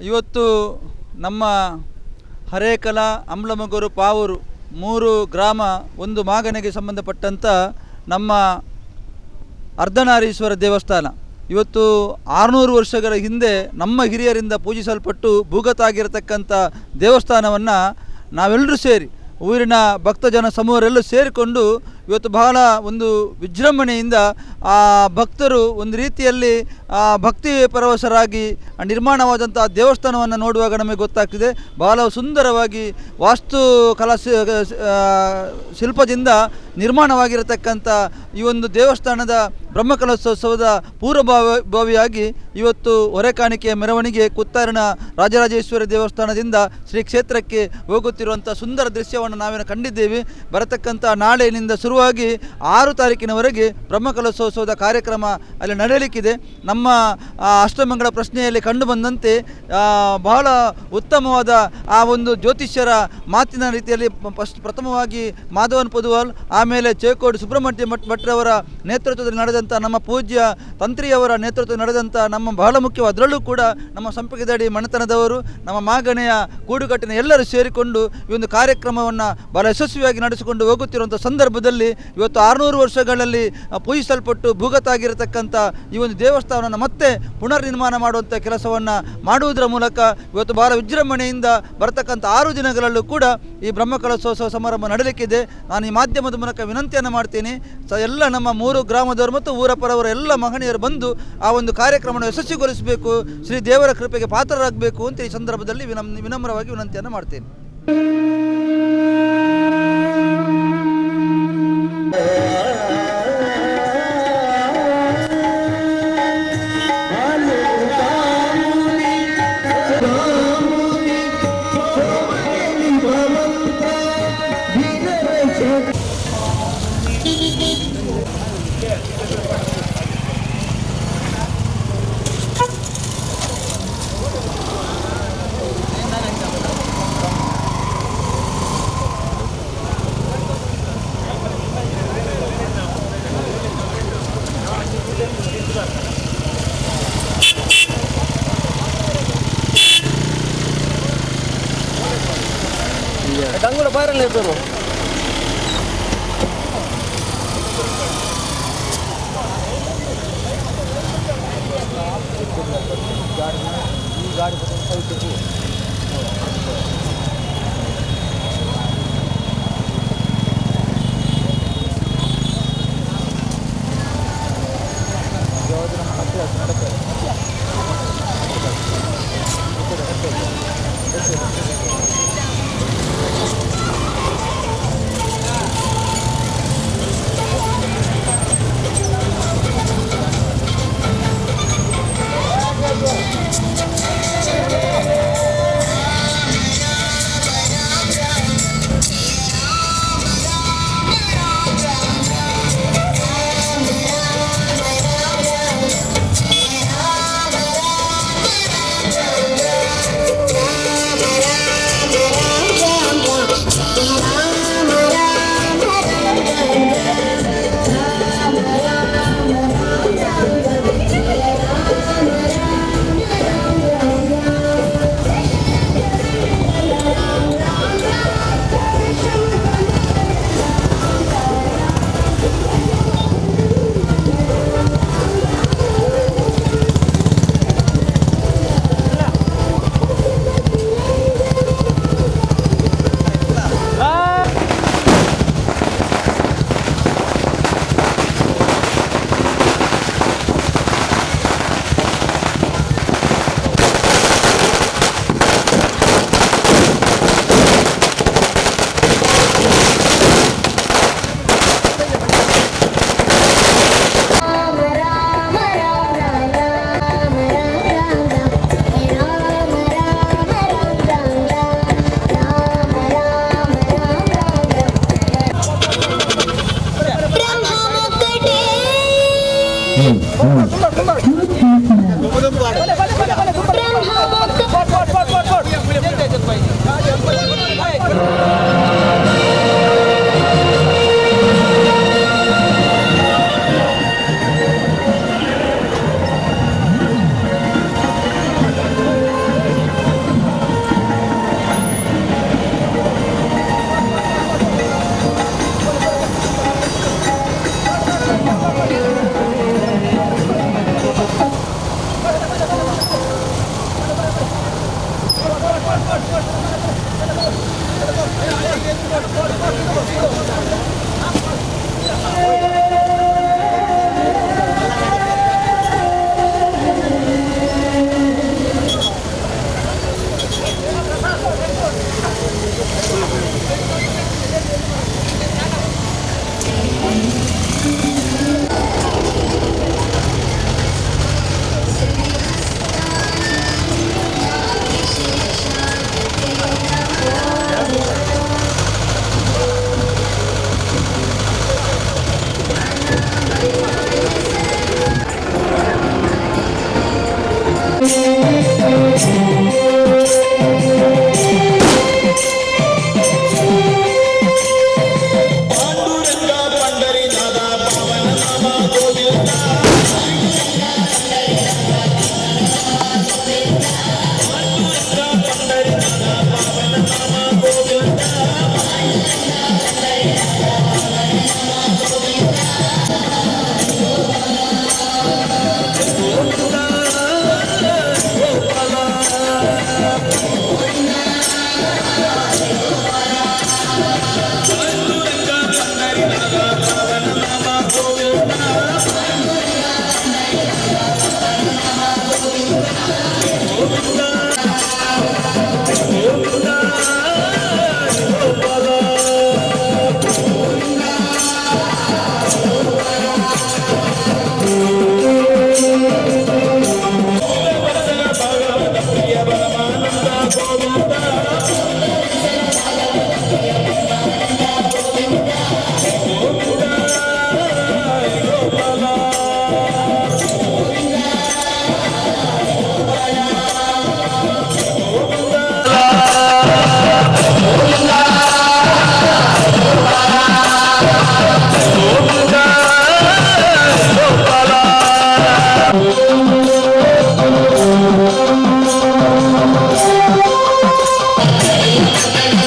ಇವತ್ತು ನಮ್ಮ ಹರೇಕಲ, ಅಂಬ್ಲಮೊಗರು, ಪಾವೂರು ಮೂರು ಗ್ರಾಮ ಒಂದು ಮಾಗನೆಗೆ ಸಂಬಂಧಪಟ್ಟಂಥ ನಮ್ಮ ಅರ್ಧನಾರೀಶ್ವರ ದೇವಸ್ಥಾನ ಇವತ್ತು 600 ವರ್ಷಗಳ ಹಿಂದೆ ನಮ್ಮ ಹಿರಿಯರಿಂದ ಪೂಜಿಸಲ್ಪಟ್ಟು ಭೂಗತಾಗಿರತಕ್ಕಂಥ ದೇವಸ್ಥಾನವನ್ನು ನಾವೆಲ್ಲರೂ ಸೇರಿ ಊರಿನ ಭಕ್ತಜನ ಸಮೂಹರೆಲ್ಲ ಸೇರಿಕೊಂಡು ಇವತ್ತು ಬಹಳ ಒಂದು ವಿಜೃಂಭಣೆಯಿಂದ ಆ ಭಕ್ತರು ಒಂದು ರೀತಿಯಲ್ಲಿ ಆ ಭಕ್ತಿ ಪರವಶರಾಗಿ ನಿರ್ಮಾಣವಾದಂಥ ದೇವಸ್ಥಾನವನ್ನು ನೋಡುವಾಗ ನಮಗೆ ಗೊತ್ತಾಗ್ತಿದೆ. ಬಹಳ ಸುಂದರವಾಗಿ ವಾಸ್ತು ಕಲಾ ಶಿಲ್ಪದಿಂದ ನಿರ್ಮಾಣವಾಗಿರತಕ್ಕಂಥ ಈ ಒಂದು ದೇವಸ್ಥಾನದ ಬ್ರಹ್ಮಕಲಶೋತ್ಸವದ ಪೂರ್ವಭಾವಿಯಾಗಿ ಇವತ್ತು ಹೊರೆಕಾಣಿಕೆಯ ಮೆರವಣಿಗೆ ಕುತ್ತಾರಿನ ರಾಜರಾಜೇಶ್ವರಿ ದೇವಸ್ಥಾನದಿಂದ ಶ್ರೀ ಕ್ಷೇತ್ರಕ್ಕೆ ಹೋಗುತ್ತಿರುವಂಥ ಸುಂದರ ದೃಶ್ಯವನ್ನು ನಾವೇನು ಕಂಡಿದ್ದೇವೆ. ಬರತಕ್ಕಂಥ ನಾಳೆಯಿಂದ ಶುರುವಾಗಿ 6 ತಾರೀಕಿನವರೆಗೆ ಬ್ರಹ್ಮಕಲಶೋತ್ಸವದ ಕಾರ್ಯಕ್ರಮ ಅಲ್ಲಿ ನಡೆಯಲಿಕ್ಕಿದೆ. ನಮ್ಮ ಅಷ್ಟಮಂಗಳ ಪ್ರಶ್ನೆಯಲ್ಲಿ ಕಂಡುಬಂದಂತೆ ಬಹಳ ಉತ್ತಮವಾದ ಆ ಒಂದು ಜ್ಯೋತಿಷ್ಯರ ಮಾತಿನ ರೀತಿಯಲ್ಲಿ ಪ್ರಥಮವಾಗಿ ಮಾಧವನ್ ಪೊದುವಾಲ್, ಆಮೇಲೆ ಚೇಕೋಡು ಸುಬ್ರಹ್ಮಣ್ಯ ಭಟ್ರವರ ನೇತೃತ್ವದಲ್ಲಿ ನಡೆದಂಥ ನಮ್ಮ ಪೂಜ್ಯ ತಂತ್ರಿಯವರ ನೇತೃತ್ವದಲ್ಲಿ ನಡೆದಂಥ ನಮ್ಮ ಬಹಳ ಮುಖ್ಯ ಅದರಲ್ಲೂ ಕೂಡ ನಮ್ಮ ಸಂಪಿಗೆದಡಿ ಮನೆತನದವರು, ನಮ್ಮ ಮಾಗಣೆಯ ಕೂಡುಕಟ್ಟಿನ ಎಲ್ಲರೂ ಸೇರಿಕೊಂಡು ಈ ಒಂದು ಕಾರ್ಯಕ್ರಮವನ್ನು ಬಹಳ ಯಶಸ್ವಿಯಾಗಿ ನಡೆಸಿಕೊಂಡು ಹೋಗುತ್ತಿರುವಂಥ ಸಂದರ್ಭದಲ್ಲಿ ಇವತ್ತು 600 ವರ್ಷಗಳಲ್ಲಿ ಪೂಜಿಸಲ್ಪಟ್ಟು ಭೂಗತಾಗಿರತಕ್ಕಂಥ ಈ ಒಂದು ದೇವಸ್ಥಾನವನ್ನು ಮತ್ತೆ ಪುನರ್ನಿರ್ಮಾಣ ಮಾಡುವಂಥ ಕೆಲಸವನ್ನು ಮಾಡುವುದರ ಮೂಲಕ ಇವತ್ತು ಬಹಳ ವಿಜೃಂಭಣೆಯಿಂದ ಬರತಕ್ಕಂಥ 6 ದಿನಗಳಲ್ಲೂ ಕೂಡ ಈ ಬ್ರಹ್ಮಕಲಶೋತ್ಸವ ಸಮಾರಂಭ ನಡೆಯಲಿಕ್ಕಿದೆ. ನಾನು ಈ ಮಾಧ್ಯಮದ ಮೂಲಕ ವಿನಂತಿಯನ್ನು ಮಾಡ್ತೀನಿ, ಎಲ್ಲ ನಮ್ಮ 3 ಗ್ರಾಮದವರು ಮತ್ತು ಊರ ಪರವರು ಎಲ್ಲ ಮಹನೀಯರು ಬಂದು ಆ ಒಂದು ಕಾರ್ಯಕ್ರಮವನ್ನು ಯಶಸ್ವಿಗೊಳಿಸಬೇಕು, ಶ್ರೀ ದೇವರ ಕೃಪೆಗೆ ಪಾತ್ರರಾಗಬೇಕು ಅಂತ ಈ ಸಂದರ್ಭದಲ್ಲಿ ವಿನಮ್ರವಾಗಿ ವಿನಂತಿಯನ್ನು ಮಾಡ್ತೇನೆ. ಕೂಡ ಬಾರಲ್ಲಿ ಇರ್ತಾರೆ.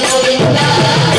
Govinda.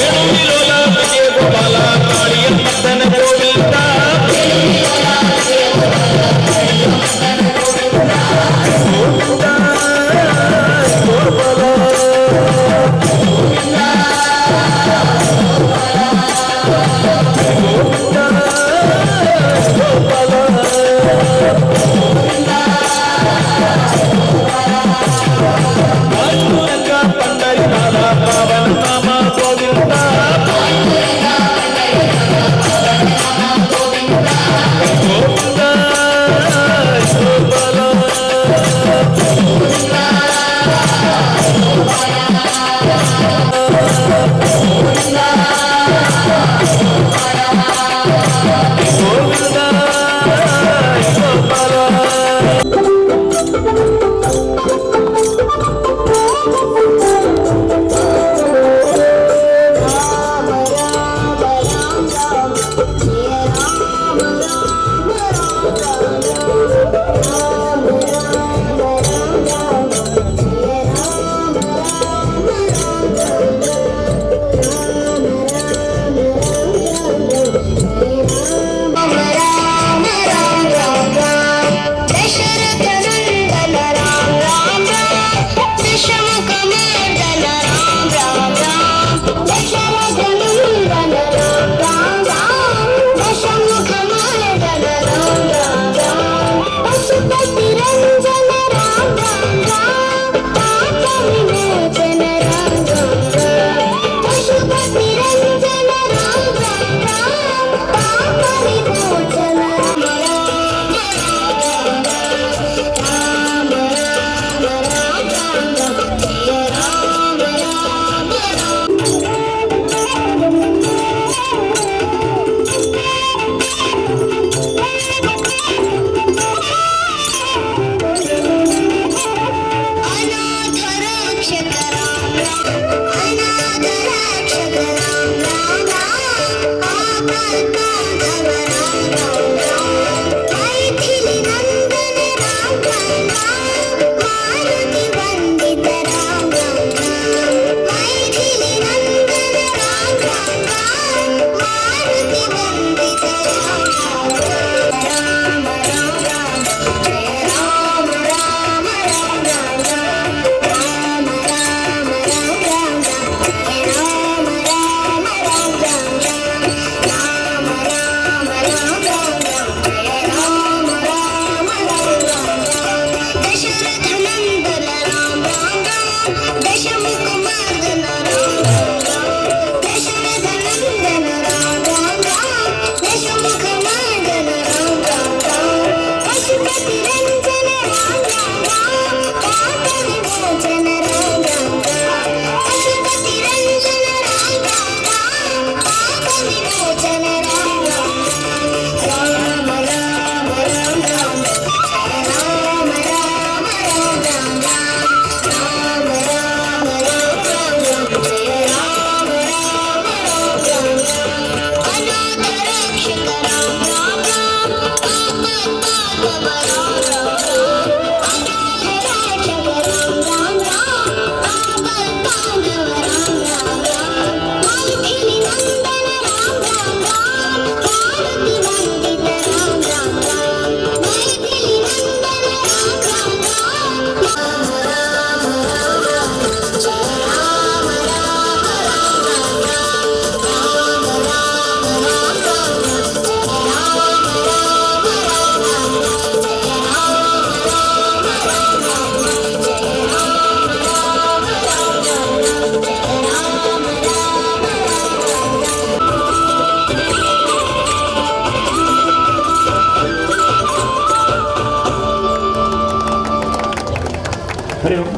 ಹರಿ ಓಂ.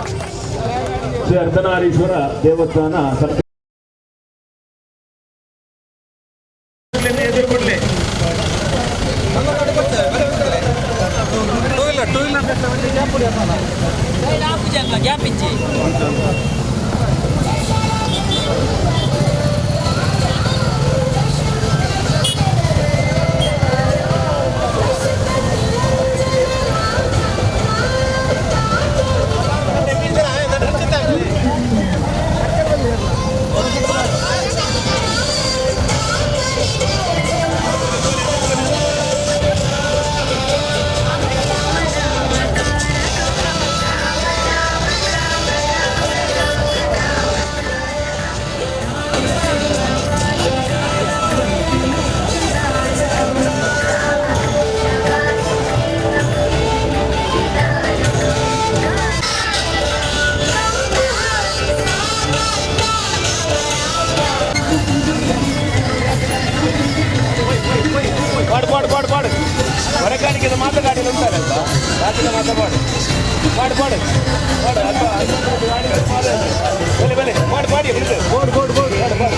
ಶ್ರೀ ಅರ್ಧನಾರೀಶ್ವರ ದೇವಸ್ಥಾನ ಪಾಡು ಪಾಡು ಪಾಡು ಪಾಡು ಹೊರಗಾಣಿಕೆ ಮಾತನಾಡಿ ಉಂಟಲ್ಲ ರಾತ್ರಿ ಮಾತ ಪಾಡು ಪಾಡು ಪಾಡು ಪಾಡು ಅಲ್ಪ ಬಲೆ ಬಲೆ ಪಾಡು ಪಾಡಿ ಬೋಡು ಬೋಡು ಬೋಡು ಪಾಡು ಪಾಡು.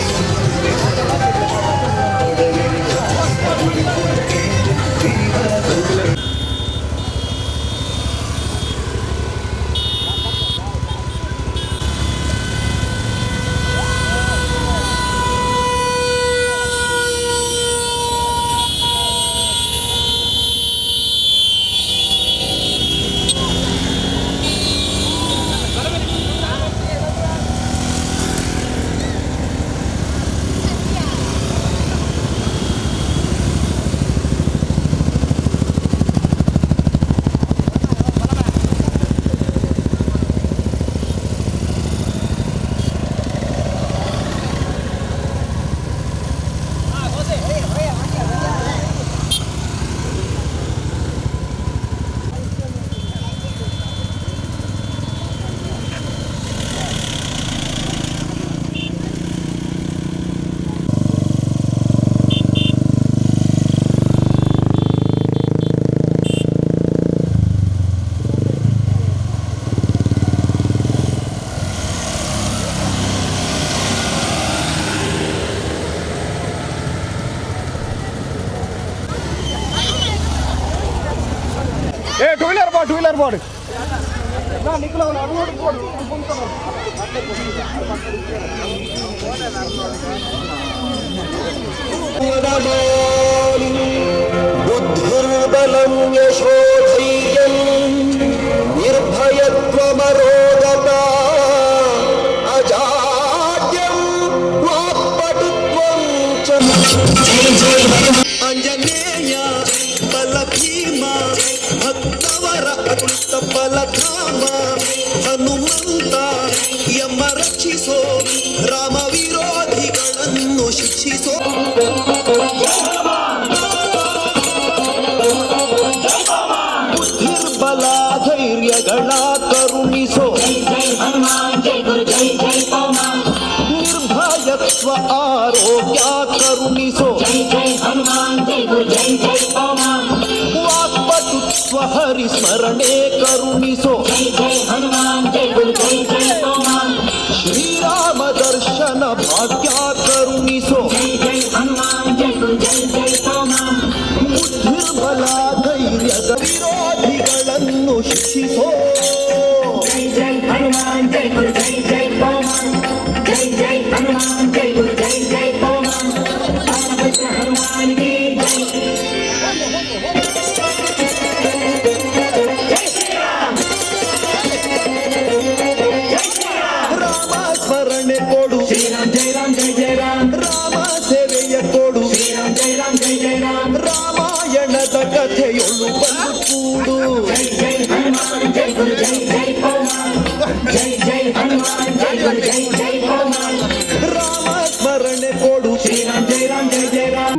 Two wheeler board. ಬುದ್ಧಿರ್ಬಲಂ ಯಶೋಧೈರ್ಯಂ ನಿರ್ಭಯತ್ವಮರೋಗತ ಅಜಾಡ್ಯಂ ವಾಕ್ಪಟುತ್ವಂ ಚ. ಆಂಜನೇಯ ಬಲ ಭೀಮ ಭಕ್ತವರ ಅತುಲಿತ ಬಲಧಾಮ ಹನುಮಂತ ಯಮ ರಕ್ಷಿಸೋ, ರಾಮ ವಿರೋಧಿಗಳನ್ನು ಶಿಕ್ಷಿಸೋ. ಬುದ್ಧಿರ್ಬಲ ಧೈರ್ಯಗಳ ಕರುಣಿಸೋ, ನಿರ್ಭಯತ್ವ ಆರೋಗ್ಯ ಕರುಣಿಸೋ, ವಾಕ್ಪಟುತ್ವ ಹರಿಸ್ಮರಣೆ ಕರುಣಿಸೋ, ಶ್ರೀರಾಮ ದರ್ಶನ ಭಾಗ್ಯ ಕರುಣಿಸೋ. ಬುದ್ಧಿರ್ಬಲ ಧೈರ್ಯದ ವಿರೋಧಿಗಳನ್ನು ಶಿಕ್ಷಿಸೋ. ಜೈ ಜೈ ಹನುಮಾನ್, ಜೈ ಗುರು, ಜೈ ಜೈ ಪವಮಾನ್. ಜೈ ಜೈ ಹನುಮಾನ್, ಜೈ ಗುರು, ಜೈ ಜೈ ಪವಮಾನ್. ಪವನಪುತ್ರ ಹನುಮಾನ್ ಕಿ ಜೈ. ಜೈ ಶ್ರೀರಾಮ್, ಜೈ ಶ್ರೀರಾಮ್. ರಾಮ ಸ್ಮರಣೆ ಕೊಡು. ಶ್ರೀರಾಮ್ ಜೈ ರಾಮ್, ಜೈ ಜೈ ರಾಮ್. ರಾಮ ಸೇವೆಯ ಕೊಡು. ಶ್ರೀರಾಮ್ ಜೈ ರಾಮ್, ಜೈ ಜೈ ರಾಮ್. ರಾಮಾಯಣದ ಕಥೆಯೊಳು ಬಂದು ಕೂಡು. ಜೈ ಜೈ ಹನುಮಾನ್, ಜೈ ಗುರು, ಜೈ ಜೈ ಪವಮಾನ್. ಜೈ ಜೈ ಹನುಮಾನ್, ಜೈ ಗುರು, ಜೈ ಜೈ ಪವಮಾನ್. ರಾಮ ಸ್ಮರಣೆ ಕೊಡು. ಶ್ರೀರಾಮ್ ಜೈ ರಾಮ್, ಜೈ ಜೈ ರಾಮ್.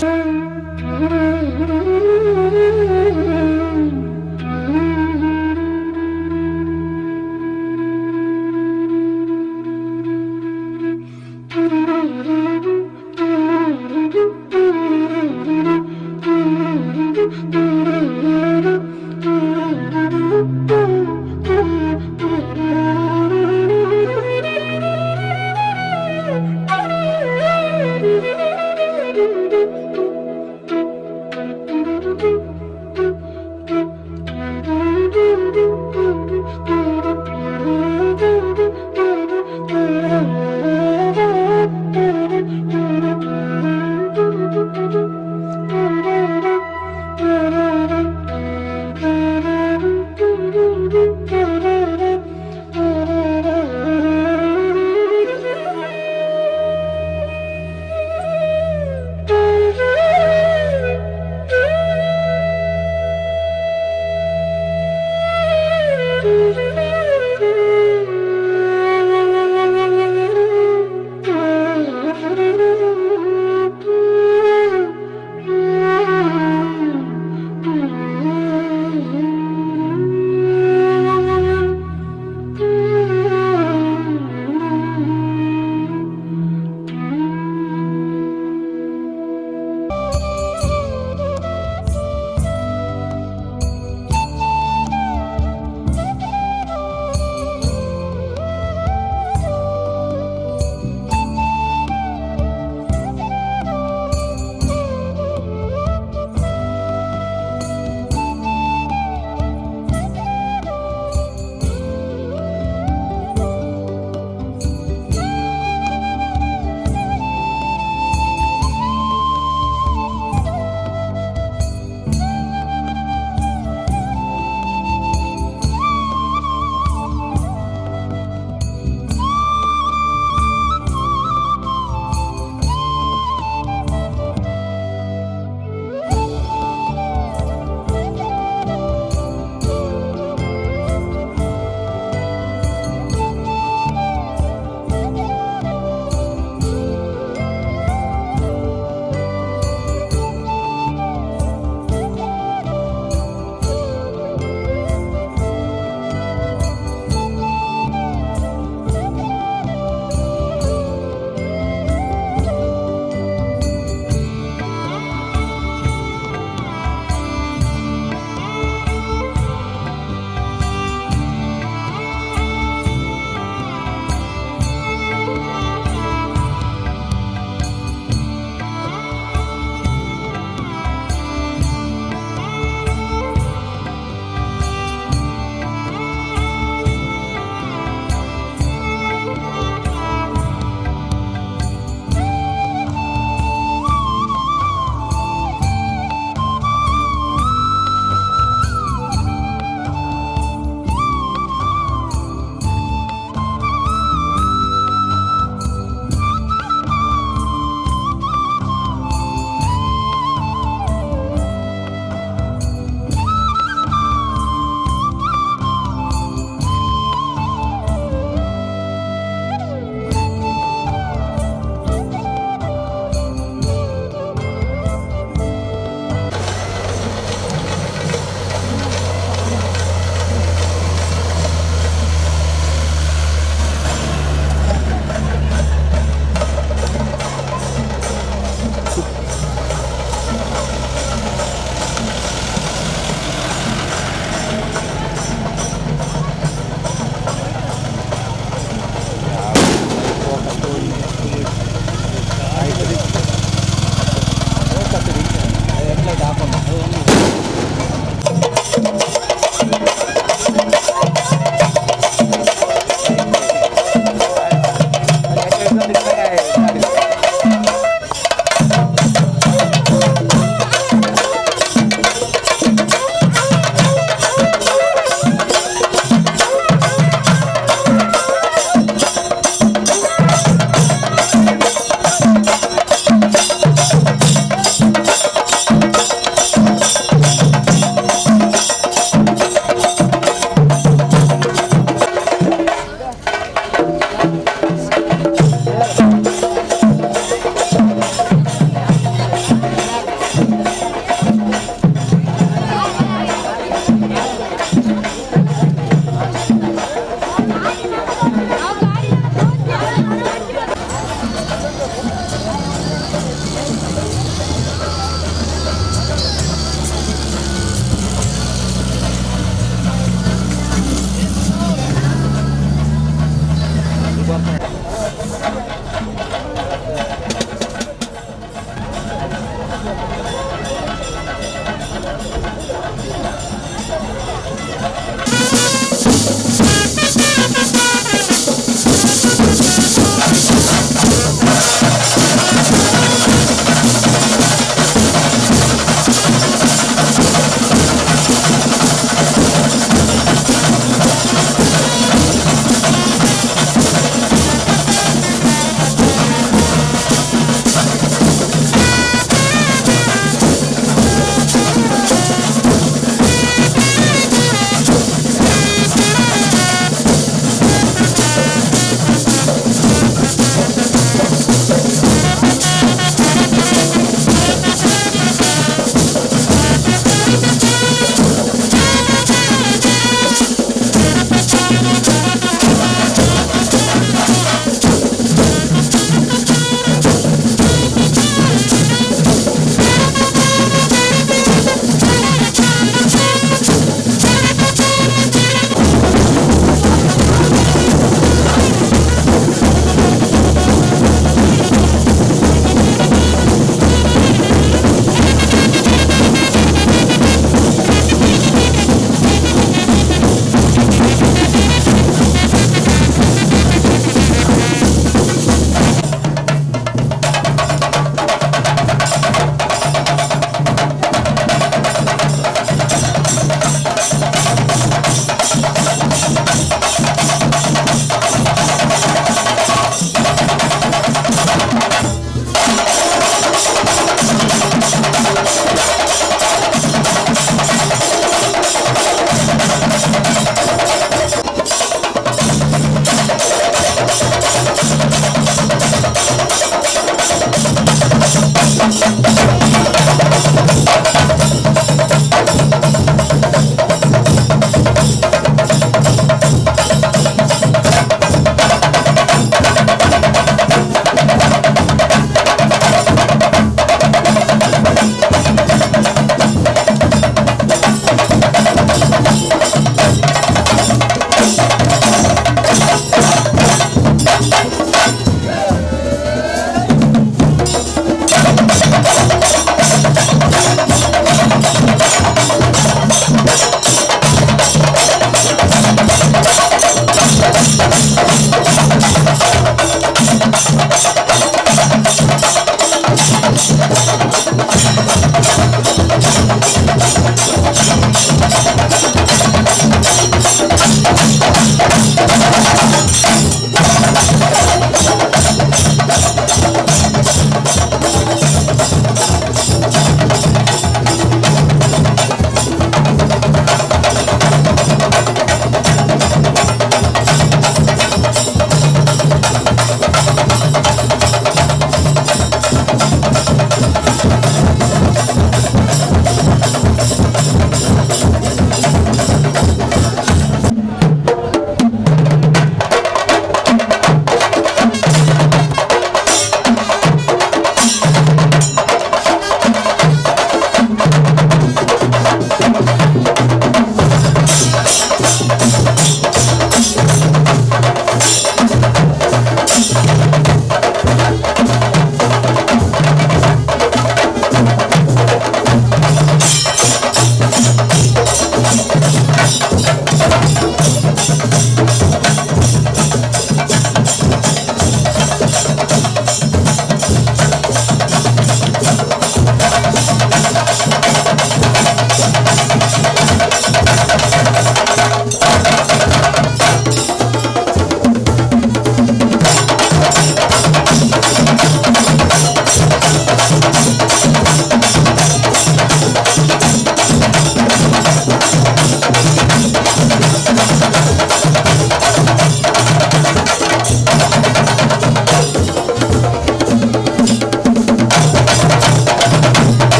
Thank you.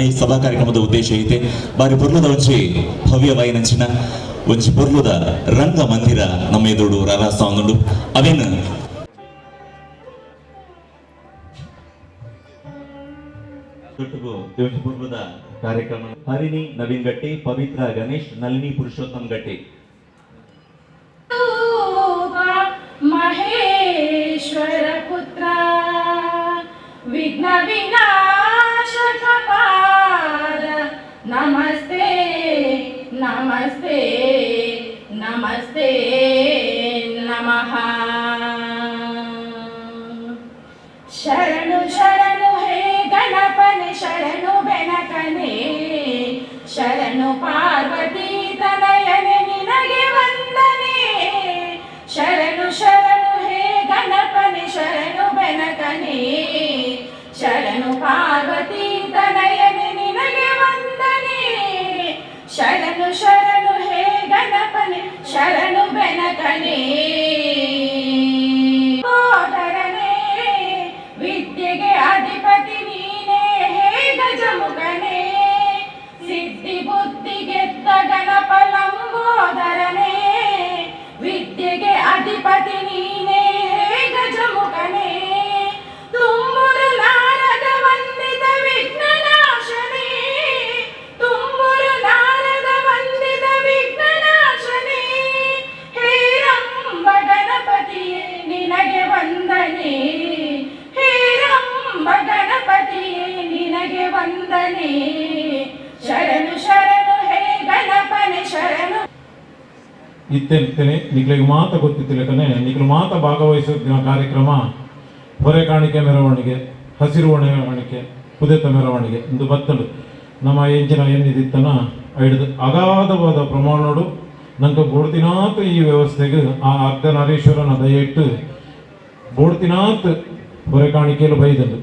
ಈ ಸಭಾ ಕಾರ್ಯಕ್ರಮದ ಉದ್ದೇಶ ಐತೆ. ಬಾರಿ ಪೊರ್ಲುದ ಒಂಜಿ ಭವ್ಯವಾಯಿನಂಚಿನ ಒಂಜಿ ಪೊರ್ಲುದ ರಂಗ ಮಂದಿರ ನಮ್ಮ ಎದುರು ರಾರಾಸ್ತಾ ಉಂಡು. ಅವೇನು ಪೂರ್ವದ ಕಾರ್ಯಕ್ರಮ ಹರಿಣಿ ನವೀನ್ ಗಟ್ಟಿ, ಪವಿತ್ರ ಗಣೇಶ್, ನಳಿನಿ ಪುರುಷೋತ್ತಮ್ ಗಟ್ಟಿ. ಮಹೇಶ್ವರ ಪುತ್ರ ವಿಘ್ನ ವಿನಾಶಕ ಪಾದ ನಮಸ್ತೆ ನಮಸ್ತೆ ನಮಸ್ತೆ ನಮಃ. ಶರಣು ಶರಣು ಹೇ ಗಣಪನೆ ಶರಣು ಬೆನಕನೆ ಶರಣು ಪಾರ್ವತಿ ತನಯನೆ ನಿನಗೆ ವಂದನೆ. ಶರಣು ಶರಣು ಹೇ ಗಣಪನೆ ಶರಣು ಬೆನಕನೆ ಶರಣು ಪಾರ್ವತಿ ತನಯನೆ ನಿನಗೆ ವಂದನೆ. ಶರಣು ಶರಣು ಹೇ ಗಣಪನೆ ಶರಣು ಬೆನಕನೆ. ವಿದ್ಯೆಗೆ ಅಧಿಪತಿ ನೀನೇ ಹೇ ಗಜಮುಖನೇ ಸಿದ್ಧಿ ಬುದ್ಧಿಗೆದ್ದ ಗಣಪ ಲಂಬೋದರನೇ. ವಿದ್ಯೆಗೆ ಅಧಿಪತಿ ನೀನೇ ಹೇ ಗಜಮುಖನೇ ತುಂಬುರು ನಾರದ ವಂದಿತ ವಿಘ್ನನಾಶನೇ ತುಂಬುರು ನಾರದ ವಂದಿತ ವಿಘ್ನನಾಶನೇ. ಹೇ ರಂಬ ಗಣಪತಿಯೇ ನಿನಗೆ ವಂದನೆ ಹೇ ರಂಬ ಗಣಪತಿಯೇ ನಿನಗೆ ವಂದನೆ. ಶರಣು ಶರಣು ಹೇ ಗಣಪನೆ ಶರಣು. ಇತ್ತೆಂತೇನೆ ನಿಕ್ಲಿಗೆ ಮಾತ ಗೊತ್ತಿತ್ತಿಲ್ಲಕನೆ ನಿಕ್ಲು ಮಾತ ಭಾಗವಹಿಸುತ್ತಿನ ಕಾರ್ಯಕ್ರಮ ಹೊರೆ ಕಾಣಿಕೆ ಮೆರವಣಿಗೆ, ಹಸಿರು ಮೆರವಣಿಗೆ, ಕುದೆತ ಮೆರವಣಿಗೆ ಇಂದು ಬತ್ತಲು ನಮ್ಮ ಎಂಚಿನ ಎನ್ನಿದಿತ್ತನ ಐಡ್ದು ಅಗಾಧವಾದ ಪ್ರಮಾಣೋಡು ನಂಗೆ ಬೋಡ್ತಿನಾತ್ ಈ ವ್ಯವಸ್ಥೆಗೆ ಆ ಅರ್ಧನಾರೀಶ್ವರನ ದಯೆಟ್ಟು ಬೋಡ್ತಿನಾತ್ ಹೊರೆ ಕಾಣಿಕೆಯಲ್ಲಿ ಬೈದಂದು.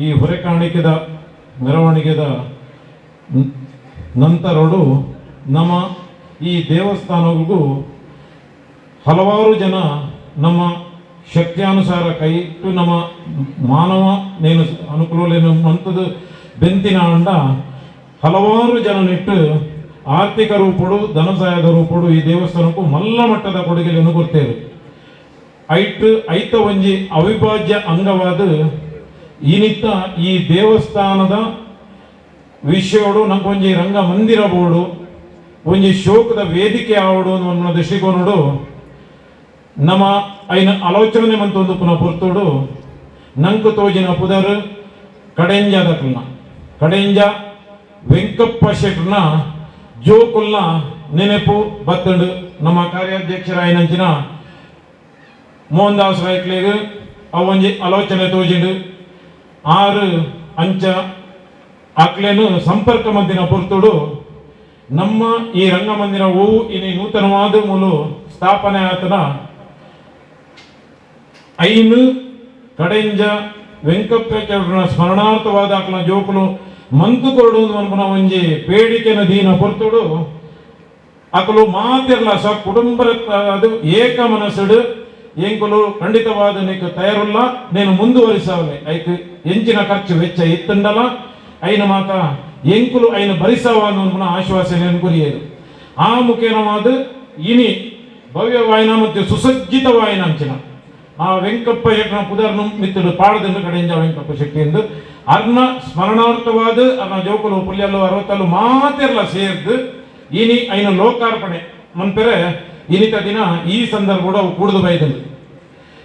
ಈ ಹೊರೆ ಕಾಣಿಕೆದ ಮೆರವಣಿಗೆದ ನಂತರೋಡು ನಮ್ಮ ಈ ದೇವಸ್ಥಾನಗಳಿಗೂ ಹಲವಾರು ಜನ ನಮ್ಮ ಶಕ್ತಿಯಾನುಸಾರ ಕೈಟ್ಟು ನಮ್ಮ ಮಾನವ ನೇನು ಅನುಕೂಲನೇನು ಮಂತದ್ದು ಬೆಂತಿನ ಅಂಡ ಹಲವಾರು ಜನ ನೆಟ್ಟು ಆರ್ಥಿಕ ರೂಪಡು ಧನಸಹಾಯದ ರೂಪಡು ಈ ದೇವಸ್ಥಾನಕ್ಕೂ ಮಲ್ಲ ಮಟ್ಟದ ಕೊಡುಗೆಯನ್ನು ಕೊಡ್ತೇವೆ. ಐಟ್ ಐತ ಒಂಜಿ ಅವಿಭಾಜ್ಯ ಅಂಗವಾದ ಈನಿತ್ತ ಈ ದೇವಸ್ಥಾನದ ವಿಷಯೋಡು ನಮ್ಗೊಂಜಿ ರಂಗ ಮಂದಿರ ಬೋಡು ಒಂಜಿ ಶೋಕದ ವೇದಿಕೆ ಆವಡು ಅನ್ನೋ ದೃಷ್ಟಿಕೋನಡು ನಮ್ಮ ಐನ ಆಲೋಚನೆ ಮಂತೊಂದು ಪುನಃ ಪುರ್ತೋಡು ನಂಕು ತೋಜಿನ ಪುದರ್ ಕಡೆಂಜದಕ್ಲನ ಕಡೆಂಜ ವೆಂಕಪ್ಪ ಶೆಟ್ರನ ಜೋಕುಲ್ನ ನೆನೆಪು ಬತ್ತಂಡು. ನಮ್ಮ ಕಾರ್ಯಾಧ್ಯಕ್ಷರಾಯಿನಂಚಿನ ಮೋಹನ್ ದಾಸ್ ರಾಯ್ಕ್ಲೇಗ್ ಅವೊಂಜಿ ಆಲೋಚನೆ ತೋಜಿಂಡು ಆರು ಅಂಚ ಅಕ್ಲೇನು ಸಂಪರ್ಕ ಮಂದಿನ ಪುರ್ತುಡು ನಮ್ಮ ಈ ರಂಗಮಂದಿರ ಹೂವು ಇನಿ ನೂತನವಾದ ಮೂಲು ಸ್ಥಾಪನೆ ಆತನ ಐನು ಕಡೆಂಜ ವೆಂಕಪ್ಪ ಚೌಡ್ರನ ಸ್ಮರಣಾರ್ಥವಾದ ಅಕ್ಲ ಜೋಕುಲು ಮಂತು ಕೊರಡು ಅನ್ಪುನ ಒಂಜಿ ಬೇಡಿಕೆನ ದೀನ ಪೊರ್ತುಡು ಅಕಲು ಮಾತಿರ್ಲ ಸ ಕುಟುಂಬ ಅದು ಏಕ ಮನಸ್ಸುಡು ಎಂಕುಲು ಖಂಡಿತವಾದ ನೀಕು ತಯಾರುಲ್ಲ ನೇನು ಮುಂದುವರಿಸವಲೆ ಐಕ್ ಎಂಚಿನ ಖರ್ಚು ವೆಚ್ಚ ಇತ್ತಂಡಲ ಐನ ಮಾತ ಎಂಕುಲು ಐನ ಭರಿಸವ ಅನ್ನೋ ಆಶ್ವಾಸನೆ ಕುರಿಯದು. ಆ ಮುಖೇನವಾದ ಇನಿ ಭವ್ಯ ವಾಯನ ಮತ್ತು ಸುಸಜ್ಜಿತ ವಾಯನ ಅಂಚಿನ ಆ ವೆಂಕಪ್ಪ ಶೆಟ್ಟನ ಪುದರ್ನು ಮಿತ್ತಡು ಪಾಡದಿಂದ ಕಡೆಯಿಂದ ವೆಂಕಪ್ಪ ಶೆಟ್ಟಿ ಎಂದು ಅರ್ನ ಸ್ಮರಣಾರ್ಥವಾದ ಅರ್ನ ಜೋಕುಲು ಪುಲ್ಯಲ್ಲು ಅರವತ್ತಲ್ಲು ಮಾತೆರ್ಲ ಸೇರ್ದು ಇನಿ ಐನ ಲೋಕಾರ್ಪಣೆ ಮನ್ಪೆರೆ ಇನಿತ ದಿನ ಈ ಸಂದರ್ಭ ಅವು ಕೂಡುದು ಬೈದಂದು.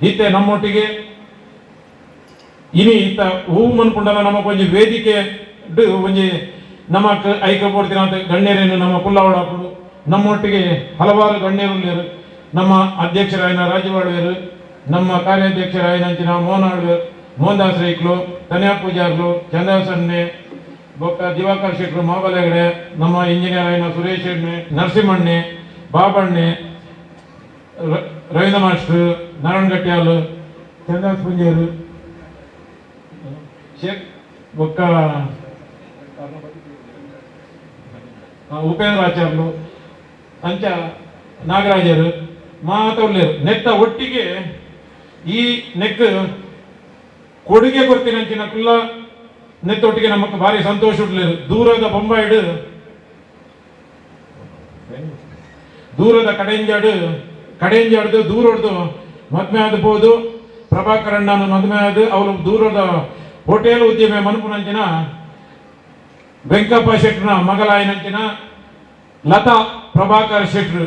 ಇತ್ತೆ ನಮ್ಮೊಟ್ಟಿಗೆ ಇನಿ ಇತ್ತ ಹೂವು ಮನ್ಪುಂಡಲ ನಮಕ್ ಒಂಜಿ ವೇದಿಕೆ ಒಂಜಿ ನಮಕ್ ಐಕ ಕೊಡ್ತೀನ ಅಂತ ಗಣ್ಯರೇನು ನಮ್ಮ ಕುಲ್ಲವಡಾಪುಡು ನಮ್ಮೊಟ್ಟಿಗೆ ಹಲವಾರು ಗಣ್ಯರು ನಮ್ಮ ಅಧ್ಯಕ್ಷರಾಯನ ರಾಜವಾಳ್ವೇರು ನಮ್ಮ ಕಾರ್ಯಾಧ್ಯಕ್ಷರಾಯನಂಚಿನ ಮೋಹನ್ ಆಳ್ವೇರ್ ಮೋಹನ್ ದಾಸ್ ರೈಕ್ಲು ತನ್ಯಾ ಪೂಜಾರ್ಲು ಚಂದ್ರಸನ್ನೆ ಬೊಕ್ಕ ದಿವಾಕರ್ ಶೆಟ್ರು ಮಾಬಲಗಡೆ ನಮ್ಮ ಇಂಜಿನಿಯರ್ ಆಯ್ನ ಸುರೇಶ್ ಎಣ್ಣೆ ನರಸಿಂಹಣ್ಣೆ ಬಾಬಣ್ಣೆ ರವೀಂದ್ರ ಮಾಸ್ಟರ್ ನಾರಾಯಣ ಗಟ್ಟಿಯಾಲ್ ಚಂದಾಸ್ ಪುಂಜೇರು ಶೇಖ್ ಬೊಕ್ಕ ಉಪೇಂದ್ರ ಆಚಾರ್ಲು ಅಂಚ ನಾಗರಾಜರು ಮಾತವ್ಲೇರು ನೆತ್ತ ಒಟ್ಟಿಗೆ ಈ ನೆಕ್ ಕೊಡುಗೆ ಕೊಡ್ತೀನಂಚಿನ ಕುಲ್ಲ ನೆತ್ತೊಟ್ಟಿಗೆ ನಮಕ್ ಭಾರಿ ಸಂತೋಷ ಉಡ್ಲೇರು. ದೂರದ ಬೊಂಬಾಯಿಡು ದೂರದ ಕಡೆಂಜಾಡು ಕಡೆಂಜಾಡ್ದು ದೂರಡ್ದು ಮದ್ಮೆ ಆದ ಪೋದು ಪ್ರಭಾಕರಣ್ಣನ ಮದ್ಮೆ ಆದ ಅವಳು ದೂರದ ಹೋಟೆಲ್ ಉದ್ಯಮ ಮನ್ಪುನಂಚಿನ ವೆಂಕಪ್ಪ ಶೆಟ್ರನ ಮಗಲಾಯಿನಂಚಿನ ಲತಾ ಪ್ರಭಾಕರ್ ಶೆಟ್ರು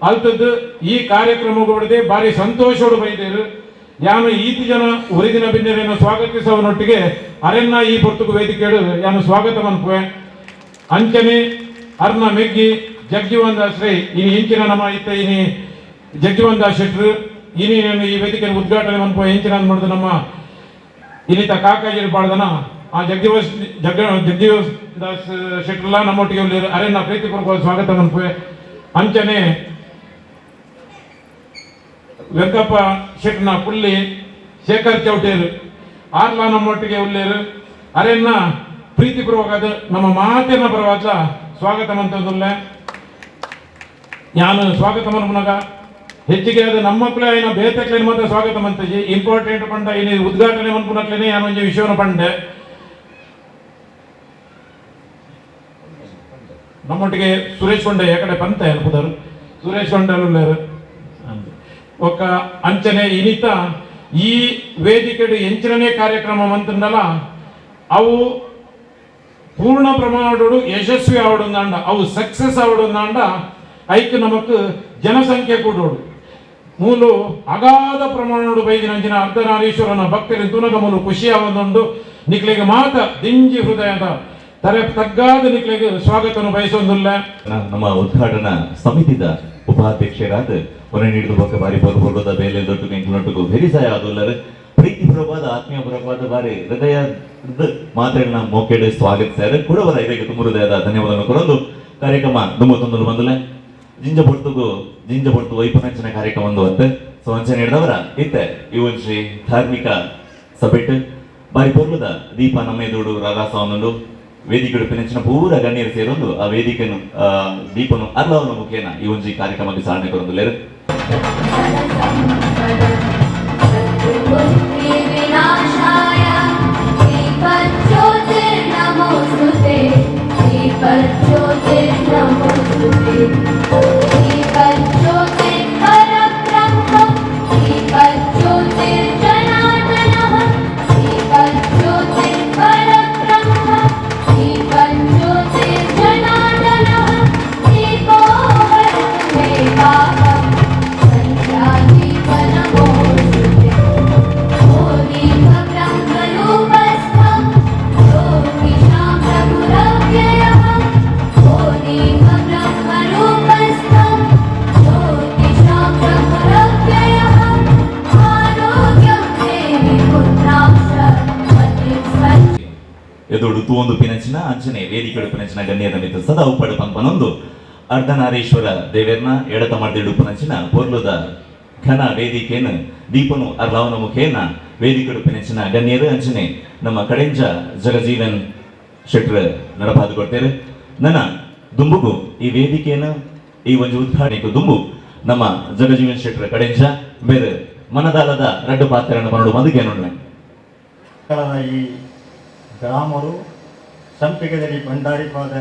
ಅಲ್ತದ್ದು ಈ ಕಾರ್ಯಕ್ರಮ ಭಾರಿ ಸಂತೋಷೋಡು ಬೈದೇರು. ಯಾನು ಈತಿ ಜನ ಒರಿದಿನ ಬಿನ್ನೆರೆಯನ್ನು ಸ್ವಾಗತಿಸುವನೊಟ್ಟಿಗೆ ಅರೆನ್ನ ಈ ಪೊರ್ತುಗು ವೇದಿಕೆಡು ಯಾನು ಸ್ವಾಗತ ಮನ್ಪುವೆ. ಅಂಚನೆ ಅರ್ನ ಮೆಗ್ಗಿ ಜಗಜೀವನ್ ದಾಸ್ ರೈ ಇನಿ ಇಂಚಿನ ನಮ್ಮ ಇತ್ತ ಇನಿ ಜಗಜೀವನ್ ದಾಸ್ ಶೆಟ್ರು ಇನಿ ಈ ವೇದಿಕೆ ಉದ್ಘಾಟನೆ ಮನ್ಪುವೆ. ಇಂಚಿನ ಮಾಡಿದ ನಮ್ಮ ಇನ್ನಿತ ಕಾಕಾಜಿ ಪಾಡ್ದನ ಆ ಜಗಜೀವನ್ ದಾಸ್ ಶೆಟ್ರಲ್ಲ ನಮ್ಮೊಟ್ಟಿಗೆ ಅರೆನ್ನ ಪ್ರೀತಿಪೂರ್ವಕ ಸ್ವಾಗತ ಮನ್ಪುವೆ. ಅಂಚನೆ ವೆಂಕಪ್ಪ ಶೆಟ್ನ ಪುಳ್ಳಿ ಶೇಖರ್ ಚೌಟೇರು ಆರ್ಲಾ ನಮ್ಮೊಟ್ಟಿಗೆ ಉಲ್ಲೇರು ಅರೆನ್ನ ಪ್ರೀತಿಪೂರ್ವಕ ನಮ್ಮ ಮಾತಿನ ಪರವಾದ ಸ್ವಾಗತ ಮಂತದುಲ್ಲೆ. ನಾನು ಸ್ವಾಗತ ಮನ್ಪುನಗ ಹೆಚ್ಚಿಗೆ ಅದು ನಮ್ಮಕ್ಲೆ అయిన ಬೇತಕ್ಲೇನು ಮಾತ್ರ ಸ್ವಾಗತ ಮಂತಜಿ ಇಂಪಾರ್ಟೆಂಟ್ ಪಂಡ ಇನಿ ಉದ್ಘಾಟನೆ ಮನ್ಪುನಕ್ಲೇನೆ ಯಾನು ಒಂಜಿ ವಿಷಯವನ್ನು ಪಂಡೆ. ನಮ್ಮೊಟ್ಟಿಗೆ ಸುರೇಶ್ ಕೊಂಡೆ ಕಡೆ ಪಂತೆ ಅನ್ಪುದರು ಸುರೇಶ್ ಕೊಂಡೆ ఒక ಅಂಚನೆ ಇನಿತ ಈ ವೇದಿಕೆ ಎಂಚಿನನೇ ಕಾರ್ಯಕ್ರಮ ಮಂತಂಡಲ ಅವು ಪೂರ್ಣ ಪ್ರಮಾಣೋಡು ಯಶಸ್ವಿ ಆವಡುಂದಾಂಡ ಅವು ಸಕ್ಸಸ್ ಆವಡುಂದಾಂಡ ಐಕ್ ನಮಕ್ ಜನಸಂಖ್ಯೆ ಕೂಡೋಡು ಮೂಲು ಅಗಾಧ ಪ್ರಮಾಣೋಡು ಬೈದಿನಂಚಿನ ಅರ್ಧನಾರೀಶ್ವರನ ಭಕ್ತರಿನ ತುನಗ ಮೂಲು ಖುಷಿ ಆವೊಂದುಂಡು. ನಿಕ್ಲೆಗೆ ಮಾತ ದಿಂಜಿ ಹೃದಯದ ತರೆ ತಗ್ಗಾದ ನಿಕ್ಲೆಗೆ ಸ್ವಾಗತವನ್ನು ಬಯಸೊಂದುಲ್ಲ. ನಮ್ಮ ಉದ್ಘಾಟನಾ ಸಮಿತಿದ ಉಪಾಧ್ಯಕ್ಷರಾದ ಹೊರ ನೀಡಿದ ಬೊಕ್ಕ ಬಾರಿ ಪೊರ್ಪೊರ್ಲುದ ಬೇಲೆ ದೊಡ್ಡ ಎಂಕ್ಲೊಟ್ಟುಗು ಬೆರಿಸಾಯ ಆದುಲ್ಲರು ಪ್ರೀತಿಪೂರ್ವಕವಾದ ಆತ್ಮೀಯಪೂರ್ವಕವಾದ ಬಾರಿ ಹೃದಯ ಮಾತ್ರೆಗಳನ್ನ ಮೋಕೆಡೆ ಸ್ವಾಗತಿಸ್ತಾರೆ. ಕೂಡವರ ಇದಕ್ಕೆ ತುಂಬ ಹೃದಯದ ಧನ್ಯವಾದಗಳನ್ನು ಕೊರೊಂದು ಕಾರ್ಯಕ್ರಮ ತುಂಬ ತೊಂದರೆ ಬಂದಲೆ ಜಿಂಜ ಪೊರ್ತುಗು ಜಿಂಜ ಪೊರ್ತು ವೈಪನಂಚಿನ ಕಾರ್ಯಕ್ರಮ ಒಂದು ಅಂತೆ. ಸೊ ಅಂಚನೆ ಹಿಡಿದವರ ಇತ್ತೆ ಈ ಒಂಜಿ ಧಾರ್ಮಿಕ ಸಭೆಟ್ ಬಾರಿ ಪೊರ್ಲುದ ದೀಪ ನಮ್ಮೆದುಡು ರಾರಾಸವನುಂಡು ವೇದಿಕೆ ಉಡುಪಿನಂಚಿನ ಪೂರ ಗಣ್ಯರು ಸೇರೊಂದು ಆ ವೇದಿಕೆನು ದೀಪನು ಅರ್ಲವನ ಮುಖೇನ ಈ ಒಂಜಿ ಕಾರ್ಯಕ್ರಮಕ್ಕೆ ಚಾಲನೆ ಕೊರೊಂದುಲ್ಲೆರ್. ಎದುಡು ತೂವೊಂದು ಪಿನಂಚಿನ ಅಂಚನೆ ವೇದಿಕೆ ಪಿನಂಚಿನ ಗಣ್ಯದ ಮಿತ್ತು ಸದಾ ಉಪ್ಪಡು ಪಂಪನೊಂದು ಅರ್ಧನಾರೀಶ್ವರ ದೇವೆರ್ನ ಎಡತ ಮರ್ದಿಡು ಪನಂಚಿನ ಪೊರ್ಲುದ ಘನ ವೇದಿಕೆಯನ್ನು ದೀಪನು ಅರ್ಲಾವನ ಮುಖೇನ ವೇದಿಕೆ ಪಿನಂಚಿನ ಗಣ್ಯರು ಅಂಚನೆ ನಮ್ಮ ಕಡೆಂಜ ಜಗಜೀವನ್ ಶೆಟ್ರ್ ನಡಪಾದು ಕೊಡ್ತೇವೆ. ನನ್ನ ದುಂಬುಗು ಈ ವೇದಿಕೆಯನ್ನು ಈ ಒಂದು ಉದ್ಘಾಟನೆಗೂ ದುಂಬು ನಮ್ಮ ಜಗಜೀವನ್ ಶೆಟ್ರ್ ಕಡೆಂಜ ಬೇರೆ ಮನದಾಲದ ರಡ್ಡು ಪಾತ್ರವನ್ನು ಬರಡು ಮದುಗೆ ನೋಡುವೆ. ಈ ಗ್ರಾಮರು ಸಂಪಿಗೆದಡಿ ಭಂಡಾರಿಪಾದ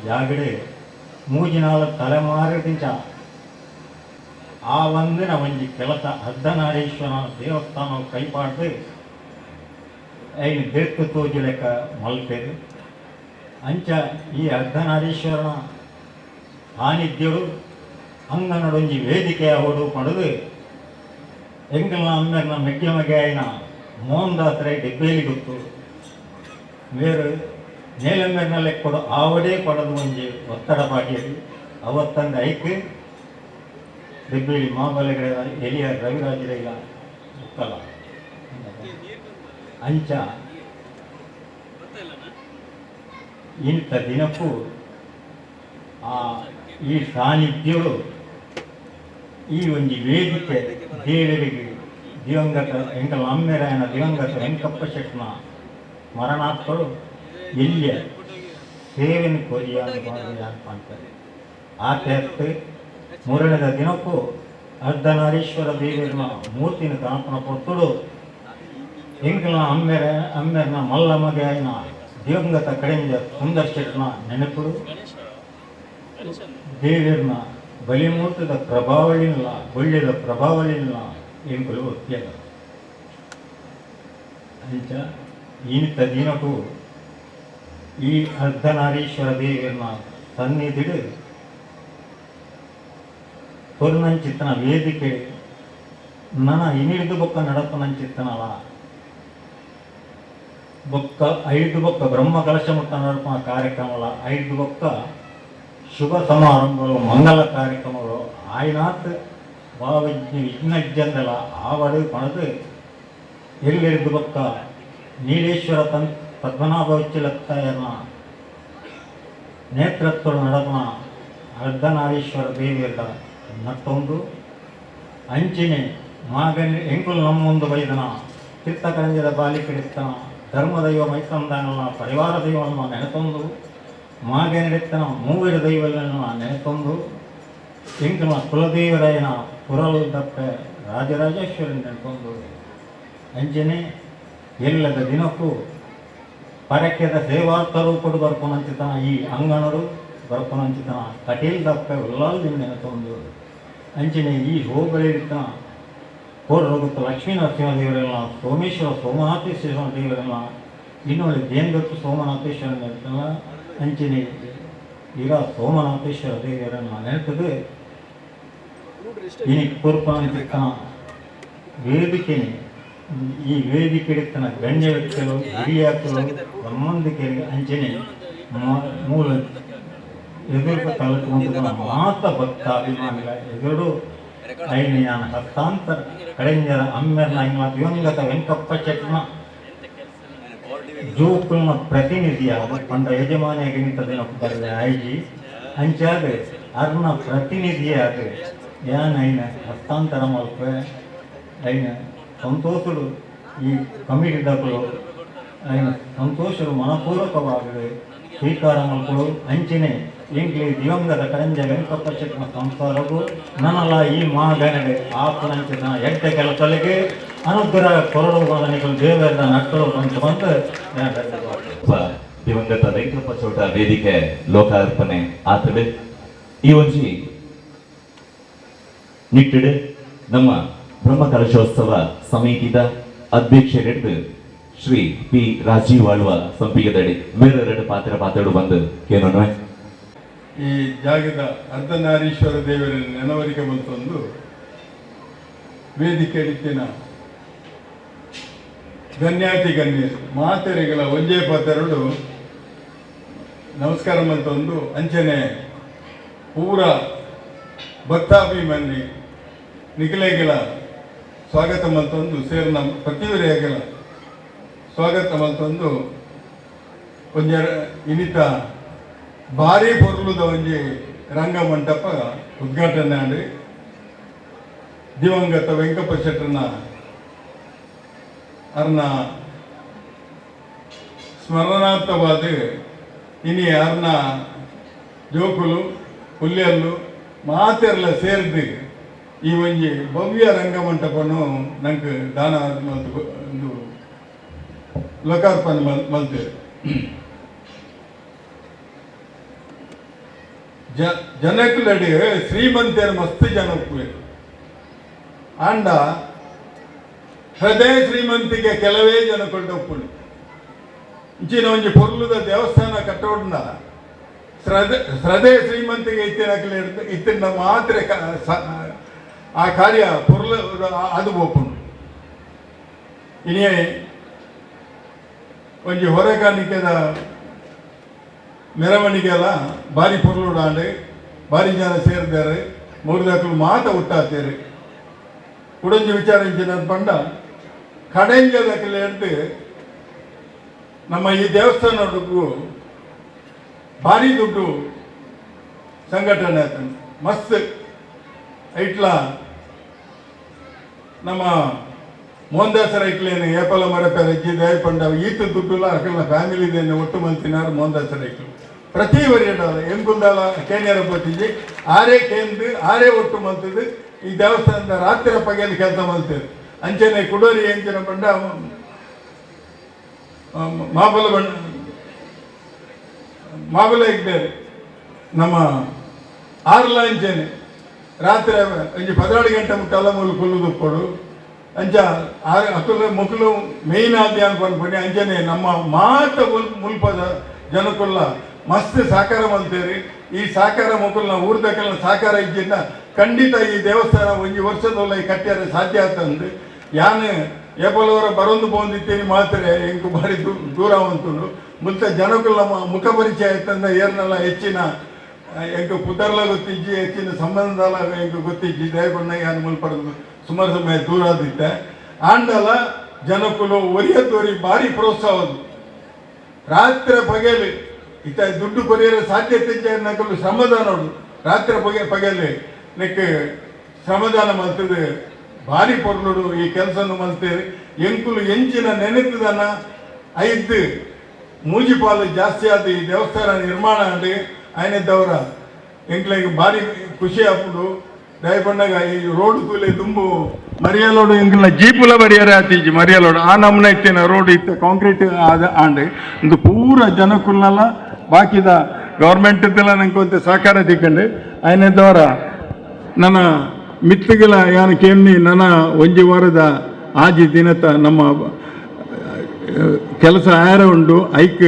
ಜಾಗಡೆ ಮೂಜಿನಾಲ ತಲೆಮಾರಿದಿಂಚ ಆ ಒಂದಿನ ಒಂಜಿ ಕೆಲಸ ಅರ್ಧನಾರೀಶ್ವರ ದೇವಸ್ಥಾನ ಕೈಪಾಡ್ದು ಐನು ದೇರ್ತು ತೋಜು ಲೆಕ್ಕ ಮಲ್ಪೇರು. ಅಂಚ ಈ ಅರ್ಧನಾರೀಶ್ವರನ ಸಾನ್ನಿಧ್ಯರು ಅಂಗನಡೊಂಜಿ ವೇದಿಕೆ ಅವಡು ಪಡೆದು ಎಂಕಲ್ನ ಅಮ್ಮೆರ್ನ ಮೆಗ್ಗೆ ಮಗೆ ಆಯ್ನ ಮೋಹನ್ ದಾಸರೈ ಡಿಬ್ಬೇಲಿ ಗೊತ್ತು ಬೇರು ನೇಲಮ್ಮೆರ್ನಲ್ಲೇ ಕೊಡು ಆವಡೇ ಕೊಡದು ಒಂಜಿ ಒತ್ತಡ ಪಾಡಿಯದು ಅವತ್ತಂದು ಐಕ್ ಡಿಬ್ಬೇಲಿ ಮಾಬಲೆಗಡೆ ಎಲಿಯ ರವಿರಾಜರೈಲ ಮುಕ್ಕಲ ಅಂಚ ಇಂಥ ದಿನಕ್ಕೂ ಆ ಈ ಸಾನ್ನಿಧ್ಯರು ಈ ಒಂಜಿ ವೇದಿಕೆ ದೇವರಿಗೆ ದಿವಂಗತ ಎಂಕಲ್ ಅಮ್ಮೆರಾಯನ ದಿವಂಗತ ವೆಂಕಪ್ಪ ಶೆಟ್ನ ಮರಣಾತ್ಮರು ಎಲ್ಲಿಯ ಸೇವೆನ ಕೋರಿಯ ಅಂತಾರೆ. ಆ ತೇರ್ತು ಮೂರನೇದ ದಿನಕ್ಕೂ ಅರ್ಧನಾರೀಶ್ವರ ದೇವರನ ಮೂರ್ತಿನ ಕಾಣಪನ ಪೊರ್ತುಡು ಎಂಕಲ್ನ ಅಮ್ಮೆರ ಅಮ್ಮೆರ್ನ ಮಲ್ಲ ಮಗೆಯಾಯಿನ ದಿವಂಗತ ಕಡೆಂಜ ಸುಂದರ್ ಶೆಟ್ಟನ ನೆನಪುಡು ದೇವಿರ್ನ ಬಲಿಮೂರ್ತದ ಪ್ರಭಾವಳಿಲ್ಲ ಬೊಳ್ಳಿದ ಪ್ರಭಾವಳಿಲ್ಲ ಎಂಕುಲು ಒತ್ತಿಯಲ್ಲ. ಅಂಚ ಈನಿತ ದಿನಕ್ಕೂ ಈ ಅರ್ಧನಾರೀಶ್ವರ ದೇವಿಯನ್ನ ಸನ್ನಿಧಿಡು ಕೊರ್ನಂಚಿತ್ತನ ವೇದಿಕೆ ನನ ಇನಿಡ್ದು ಬೊಕ್ಕ ನಡಪನಂಚಿತ್ತನಲ ಬೊಕ್ಕ ಐದು ಬೊಕ್ಕ ಬ್ರಹ್ಮ ಕಲಶ ಮುಟ್ಟ ನಡಪನ ಕಾರ್ಯಕ್ರಮಲ ಐದು ಬೊಕ್ಕ ಶುಭ ಸಮಾರಂಭಗಳು ಮಂಗಲ ಕಾರ್ಯಕ್ರಮಗಳು ಆಯ್ನಾತ್ ಭಾವಜ್ಞ ವಿಘ್ನಜ್ಜಂದಲ ಆವಡು ಪಣದು ಎಲ್ಲಿರ್ದು ಬೊಕ್ಕ ನೀಲೇಶ್ವರ ತನ್ ಪದ್ಮನಾಭ ಉಚ್ಚಿಲತ್ತಾಯನ ನೇತೃತ್ವ ನಡಪನ ಅರ್ಧನಾರೀಶ್ವರ ದೇವಿಯರ ನಟ್ಟೊಂದು ಅಂಚಿನೆ ಮಾಗನ್ ಎಂಕುಲು ನಮ್ಮೊಂದು ಬೈದನ ತೀರ್ಥಕರಂಜದ ಬಾಲಿಕಡಿತ್ತನ ಧರ್ಮದೈವ ಮೈಸಂದಾನಲ್ಲ ಪರಿವಾರ ದೈವವನ್ನು ನೆನೆತೊಂದು ಮಾಗನಿಡೆತ್ತನ ಮೂವಿರ ದೈವಗಳನ್ನು ನೆನೆತೊಂದು ಎಂಕುಲ ಕುಲದೇವರಾಯನ ಪುರಲ್ ದಪ್ಪೆ ರಾಜರಾಜೇಶ್ವರನ ನೆನೆತೊಂದು ಅಂಚನೆ ಎಲ್ಲದ ದಿನಕ್ಕೂ ಪರಕೆದ ಸೇವಾರ್ಥರು ಕೊಡು ಬರ್ಪುನಂಚಿತನ ಈ ಅಂಗಣರು ಬರ್ಪುನಂಚಿತನ ಕಟೀಲ್ ದಪ್ಪೆ ಉಲ್ಲಾಲ್ ನೆನೆತೊಂದು ಅಂಚನೆ ಈ ಹೋಬಳಿರ್ತನ ಕೋರಗುತ್ತ ಲಕ್ಷ್ಮೀ ನರಸಿಂಹ ದೇವರೆಲ್ಲ ಸೋಮೇಶ್ವರ ಸೋಮನಾಥೇಶ್ವರ ದೇವರೆಲ್ಲ ಇನ್ನೊಂದು ದೇಂದತ್ತು ಸೋಮನಾಥೇಶ್ವರ ನೆನಪಲ್ಲ ಅಂಚನೆ ಇರ ಸೋಮನಾಥೇಶ್ವರ ದೇವರನ್ನ ನೆನಪದು ಇನಿ ಕೂರ್ಪನಂಚಿತನ ವೇದಿಕೆ ಈ ವೇದಿಕೆ ತನ್ನ ಗಣ್ಯ ವ್ಯಕ್ತಿಗಳು ಹಿರಿಯಾಕಲು ಸಂಬಂಧಿಕರಿಗೆ ಅಂಚನೆ ಮೂಲ ಎದುರು ತಾಲೂಕು ಮಾತ ಭಕ್ತ ಅಭಿಮಾನಿಗಳ ಎದುರು ಐನಿಯಾನ ಹಸ್ತಾಂತರ ಕಳೆಂಜರ ಅಮ್ಮೆರ್ನ ಇಂಗ್ಲ ದಿವಂಗತ ವೆಂಕಪ್ಪ ಚೆಟ್ನ ಜೋಕುಲ್ನ ಪ್ರತಿನಿಧಿಯಾದ ಪಂಡ ಯಜಮಾನಿಯಾಗಿ ನಿಂತ ದಿನ ಬರಲೆ ಆಯ್ಜಿ ಅಂಚಾದ ಅರ್ನ ಪ್ರತಿನಿಧಿಯಾದ ಯಾನ್ ಐನ ಹಸ್ತಾಂತರ ಮಲ್ಪೆ ಐನ ಸಂತೋಷಡು ಈ ಕಮಿಟಿ ದಾಖಲು ಐನ ಸಂತೋಷರು ಮನಪೂರ್ವಕವಾಗಿದೆ ಸ್ವೀಕಾರ ಮಲ್ಪಡು ಅಂಚಿನೆ ಎಂಕ್ಲಿ ದಿವಂಗತ ಕರಂಜ ವೆಂಕಪ್ಪ ಶೆಟ್ಟನ ಸಂಸಾರವು ನನಲ ಈ ಮಹಾಗಣನೆ ಆಪನಂಚಿನ ಎಡ್ಡೆ ಕೆಲಸಗಳಿಗೆ ಅನುಗ್ರಹ ಕೊರಡು ನಿಕಲು ದೇವರ ನಟ್ಟಳು ಅಂತ ಬಂದು ದಿವಂಗತ ವೆಂಕಪ್ಪ ಚೌಟ ವೇದಿಕೆ ಲೋಕಾರ್ಪಣೆ ಆತಡೆ ಈ ಒಂಜಿ ನಿಟ್ಟಿಡೆ ನಮ್ಮ ಬ್ರಹ್ಮ ಕಲಶೋತ್ಸವ ಸಮಿತಿದ ಅಧ್ಯಕ್ಷರೆಡ್ದು ಶ್ರೀ ಪಿ ರಾಜೀವ್ ಆಳ್ವ ಸಂಪಿಗೆದಡಿ ಮೇರೆರಡು ಪಾತ್ರ ಪಾತ್ರಡು ಬಂದು ಕೇನೋಣ. ಈ ಜಾಗದ ಅರ್ಧನಾರೀಶ್ವರ ದೇವರ ನೆನವರಿಕೆ ಬಂತೊಂದು ವೇದಿಕೆ ಅಡಿತಿನ ಗಣ್ಯಾತಿ ಗಣ್ಯರು ಮಾತೆರೆಗಳ ಒಂಜೇ ಪಾತ್ರರು ನಮಸ್ಕಾರ ಮಂತೊಂದು ಅಂಚನೆ ಪೂರ ಭಕ್ತಾಭಿಮಾನಿ ನಿಖಿಲೇಗಳ ಸ್ವಾಗತ ಮಂತೊಂದು ಸೇರಿನ ಪ್ರತಿವರೆಗಳ ಸ್ವಾಗತ ಮಂತೊಂದು ಒಂಜ ಇನಿತ ಭಾರಿ ಪೊರ್ಲುದ ಒಂಜಿ ರಂಗಮಂಟಪ ಉದ್ಘಾಟನೆ ಆಂಡ್ ದಿವಂಗತ ವೆಂಕಪ್ಪ ಶೆಟ್ಟರ್ನ ಅರ್ನ ಸ್ಮರಣಾರ್ಥವಾದ ಇನಿ ಅರ್ನ ಜೋಕುಲು ಪುಲ್ಯಲ್ಲು ಮಾತೆರ್ಲ ಸೇರ್ದು ಈ ಒಂಜಿ ಭವ್ಯ ರಂಗಮಂಟಪನು ನಂಗೆ ದಾನ ಮಲ್ತು ಒಂದು ಲೋಕಾರ್ಪಣೆ ಮಲ್ತೇವೆ. ಜನಕುಲಡಿ ಶ್ರೀಮಂತಿಯರು ಮಸ್ತ್ ಜನ ಒಪ್ಪುವೆ ಆಂಡ ಹೃದಯ ಶ್ರೀಮಂತಿಗೆ ಕೆಲವೇ ಜನ ಕೊಂಡು ಒಪ್ಪುಂಡು. ಇಂಚಿನ ಒಂಜಿ ಪೊರ್ಲುದ ದೇವಸ್ಥಾನ ಕಟ್ಟೋಡ್ನ ಶ್ರದ್ಧೆ ಶ್ರೀಮಂತಿಗೆ ಇತ್ತಿನ ಇತ್ತಿನ ಮಾತ್ರ ಆ ಕಾರ್ಯ ಪೊರ್ಲು ಅದು ಒಪ್ಪುಂಡು. ಇನಿ ಒಂಜಿ ಹೊರಕಾಣಿಕೆದ ಮೆರವಣಿಗೆ ಎಲ್ಲ ಭಾರಿ ಪೊರ್ಲುಡಾಂಡ್ ಭಾರಿ ಜನ ಸೇರಿದ್ದಾರೆ ಮೂರ್ದಾಕಲು ಮಾತ ಹುಟ್ಟಾತೇರು. ಕುಡಂಜಿ ವಿಚಾರ ಇಂಚಿನ ಪಂಡ ಕಡೆಂಜದಕಲೆ ಹಿಡ್ದು ನಮ್ಮ ಈ ದೇವಸ್ಥಾನಕ್ಕೂ ಭಾರಿ ದುಡ್ಡು ಸಂಘಟನೆ ಆಯ್ತು ಮಸ್ತ್ ಐಟ್ಲ ನಮ್ಮ ಮೋಹನ್ದಾಸರ ಐಕ್ಲೇನು ಏಪಲ ಮರಪೆರ ದಯ ಪಂಡ ಈತ ದುಡ್ಡುಲ ಅಕಲ್ನ ಫ್ಯಾಮಿಲಿ ಇದೇನು ಒಟ್ಟು ಮಂತಿನಾರು ಮೋಹನ್ದಾಸರ ಐಕ್ಲು ಪ್ರತಿ ವರಿಯಡಾಲ ಎಂಕುಂದಾಲ ಕೇನ್ಯರ ಪತ್ತಿಜಿ ಆರೇ ಕೇಂದ್ರ ಆರೇ ಒಟ್ಟು ಮಂತದ್ದು ಈ ದೇವಸ್ಥಾನದ ರಾತ್ರಿ ಪಗೆಯಲ್ಲಿ ಕೆಲಸ ಮಾಡ್ತೇವೆ. ಅಂಚನೆ ಕುಡೋರಿ ಎಂಚಿನ ಪಂಡ ಮಾಬಲ ಬಣ್ಣ ಮಾಬಲ ಇದ್ದಾರೆ ನಮ್ಮ ಆರ್ಲ ಅಂಚೆನೆ ರಾತ್ರಿ ಒಂಜಿ 12 ಗಂಟೆ ಮುಟ್ಟಲ್ಲ ಮೂಲು ಕುಲ್ಲು ದುಪ್ಪಡು ಅಂಚ ಆರ್ ಅಕುಲು ಮುಕುಲು ಮೇಯ್ನ್ ಆದ್ಯ ಅನ್ಕೊಂಡು ಅಂಚನೆ ನಮ್ಮ ಮಾತ ಮುಲ್ಪದ ಜನಕುಲ್ಲ ಮಸ್ತ್ ಸಹಕಾರ ಮಲ್ತೇರಿ. ಈ ಸಹಕಾರ ಮುಕುಲ್ನ ಊರ್ದಕಲ್ನ ಸಹಕಾರ ಇದ್ದಿನ ಖಂಡಿತ ಈ ದೇವಸ್ಥಾನ ಒಂಜಿ ವರ್ಷದೊಲ್ಲ ಈ ಕಟ್ಟ್ಯಾರ ಸಾಧ್ಯ ಆತಂದು ಯಾನು ಏಪಲವರ ಬರೊಂದು ಪೋಂದಿತ್ತೀನಿ ಮಾತ್ರ ಎಂಕು ಬಾರಿ ದೂರ ಉಂಟು ಮುಲ್ತ ಜನಕುಲ್ಲ ಮುಖ ಪರಿಚಯ ಆಯ್ತಂದ ಏರ್ನೆಲ್ಲ ಹೆಚ್ಚಿನ ಎಂಕು ಪುದರ್ಲ ಗೊತ್ತಿಜ್ಜಿ ಹೆಚ್ಚಿನ ಸಂಬಂಧಲ ಎಂಕು ಗೊತ್ತಿಜ್ಜಿ ದಯಪಣ್ಣ ಯಾನು ಮುಲ್ಪಡದು ಸುಮಾರು ಸಮಯ ದೂರ ಆದಿತ್ತೆ. ಆಂಡಲ ಜನಕುಲು ಒರಿಯ ತೋರಿ ಭಾರಿ ಪ್ರೋತ್ಸಾಹದು ರಾತ್ರಿ ಪಗಲಿ ಇತ್ತ ದುಡ್ಡು ಕೊರಿಯರ ಸಾಧ್ಯತೆ ನಕಲು ಶ್ರಮದಾನ ರಾತ್ರಿ ಪಗಲಿ ನೆಕ್ ಶ್ರಮದಾನ ಮಲ್ತದೆ ಭಾರಿ ಪೊರ್ಲುಡು ಈ ಕೆಲಸನ್ನು ಮಲ್ತೇರಿ. ಎಂಕುಲು ಎಂಚಿನ ನೆನೆತದನ ಐದು ಮೂಜಿಪಾಲು ಜಾಸ್ತಿ ಆದ ಈ ದೇವಸ್ಥಾನ ನಿರ್ಮಾಣ ಆಡಿ ಆಯ್ನದವರ ಎಂಕ್ಲೆಗ್ ಭಾರಿ ಖುಷಿ ಆಪುಂಡು. ದಯಪಣ್ಣಗ ಈ ರೋಡ್ ತೂಲೆ ತುಂಬು ಮರಿಯಲೋಡು ಎಂಕಲ್ನ ಜೀಪುಲ ಬರಿಯರೆ ಆತೀಜಿ ಮರಿಯಲೋಡು ಆ ನಮೂನೆ ಇತ್ತಿನ ರೋಡ್ ಇತ್ತು ಕಾಂಕ್ರೀಟ್ ಆದ ಆಂಡ್ ಇಂದು ಪೂರ ಜನಕುಲ್ನೆಲ್ಲ ಬಾಕಿದ ಗೌರ್ಮೆಂಟ್ ನಂಗೆ ಸಹಕಾರ ತಿಕ್ಕಂಡು ಆಯ್ನದವರ ನನ್ನ ಮಿತ್ತುಗಳ ಯಾನು ಕೇಳಿ ನನ್ನ ಒಂಜಿ ವಾರದ ಆಜಿ ದಿನತ ನಮ್ಮ ಕೆಲಸ ಆರ ಉಂಡು ಐಕ್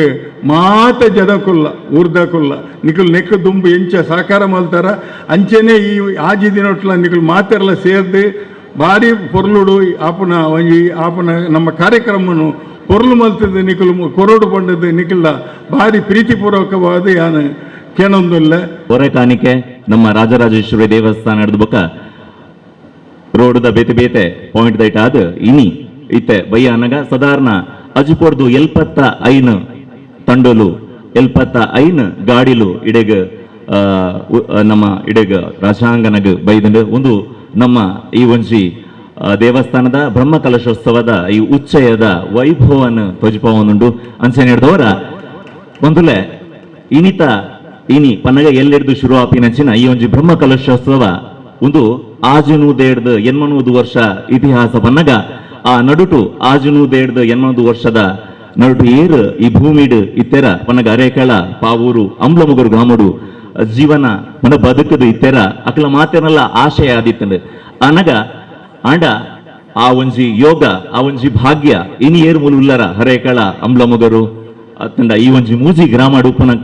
ಮಾತ ಜನಕುಲ್ಲ ಊರ್ದಕುಲ್ಲ ನಿಕುಲ್ ನೆಕ್ಕು ದುಂಬು ಎಂಚ ಸಹಕಾರ ಮಲ್ತಾರ ಅಂಚೆನೆ ಈ ಆಜಿ ದಿನೊಟ್ಲ ನಿಕುಲ್ ಮಾತೆಲ್ಲ ಸೇರ್ದು ಭಾರಿ ಪೊರ್ಲುಡು ಆಪನ ಒಂಜಿ ಆಪನ ನಮ್ಮ ಕಾರ್ಯಕ್ರಮನು ಪೊರ್ಲು ಮಲ್ತದ್ದು ನಿಕುಲ್ ಕೊರಡು ಪಂಡದ್ದು ನಿಕುಲ್ಲ ಭಾರಿ ಪ್ರೀತಿಪೂರ್ವಕವಾದ ಯಾನು ಕೇಳೊಂದಿಲ್ಲ. ಹೊರೆ ಕಾಣಿಕೆ ನಮ್ಮ ರಾಜರಾಜೇಶ್ವರಿ ದೇವಸ್ಥಾನ ಹಿಡಿದು ಬೊಕ್ಕ ರೋಡ್ದ ಬೇತೆ ಬೇತೆ ಪಾಯಿಂಟ್ ದೈಟ್ ಆದ ಇನಿ ಇತ್ತೆ ಬಯ್ಯ ಅನಗ ಸಾಧಾರಣ ಅಜಿಪೋರ್ದು 75 ತಂಡೋಲು 75 ಗಾಡಿಲು ಇಡೆಗ್ ನಮ್ಮ ಇಡೆಗ್ ರಾಜಾಂಗನಗ್ ಬೈದಂಡು ಒಂದು ನಮ್ಮ ಈ ಒಂಜಿ ದೇವಸ್ಥಾನದ ಬ್ರಹ್ಮ ಕಲಶೋತ್ಸವದ ಈ ಉಚ್ಚಯದ ವೈಭವನ ತೊಜಿಪವನುಂಡು ಅಂಚನೆ ಹಿಡಿದವರ ಒಂದುಲೆ ಇನಿತ ಇನಿ ಪನ್ನಗ ಎಲ್ಲೆಡ್ದು ಶುರು ಆಪಿನಂಚಿನ ಈ ಒಂಜಿ ಬ್ರಹ್ಮ ಕಲಶೋತ್ಸವ ಒಂದು 680 ವರ್ಷ ಇತಿಹಾಸ ಪನ್ನಗ ಆ ನಡುಟು 680 ವರ್ಷದ ನಡುಟು ಏರು ಈ ಭೂಮಿಡು ಇತ್ತೆರ ಪನ್ನಗ ಅರೇಕಳ ಪಾವೂರು ಅಂಬ್ಲಮುಗರು ಗ್ರಾಮಡು ಜೀವನ ಮನ ಬದುಕದು ಇತ್ತೆರ ಅಕಲ ಮಾತೆನಲ್ಲ ಆಶಯ ಆದಿತ್ತಂಡು ಅನಗ ಆಂಡ ಆ ಒಂಜಿ ಯೋಗ ಆ ಒಂಜಿ ಭಾಗ್ಯ ಇನಿ ಏರು ಮೂಲು ಉಲ್ಲರ ಹರೇಕಳ ಅಂಬ್ಲಮುಗರು ಅತ್ತಂಡ ಈ ಒಂಜಿ ಮೂಜಿ ಗ್ರಾಮಡು ಪುನಃ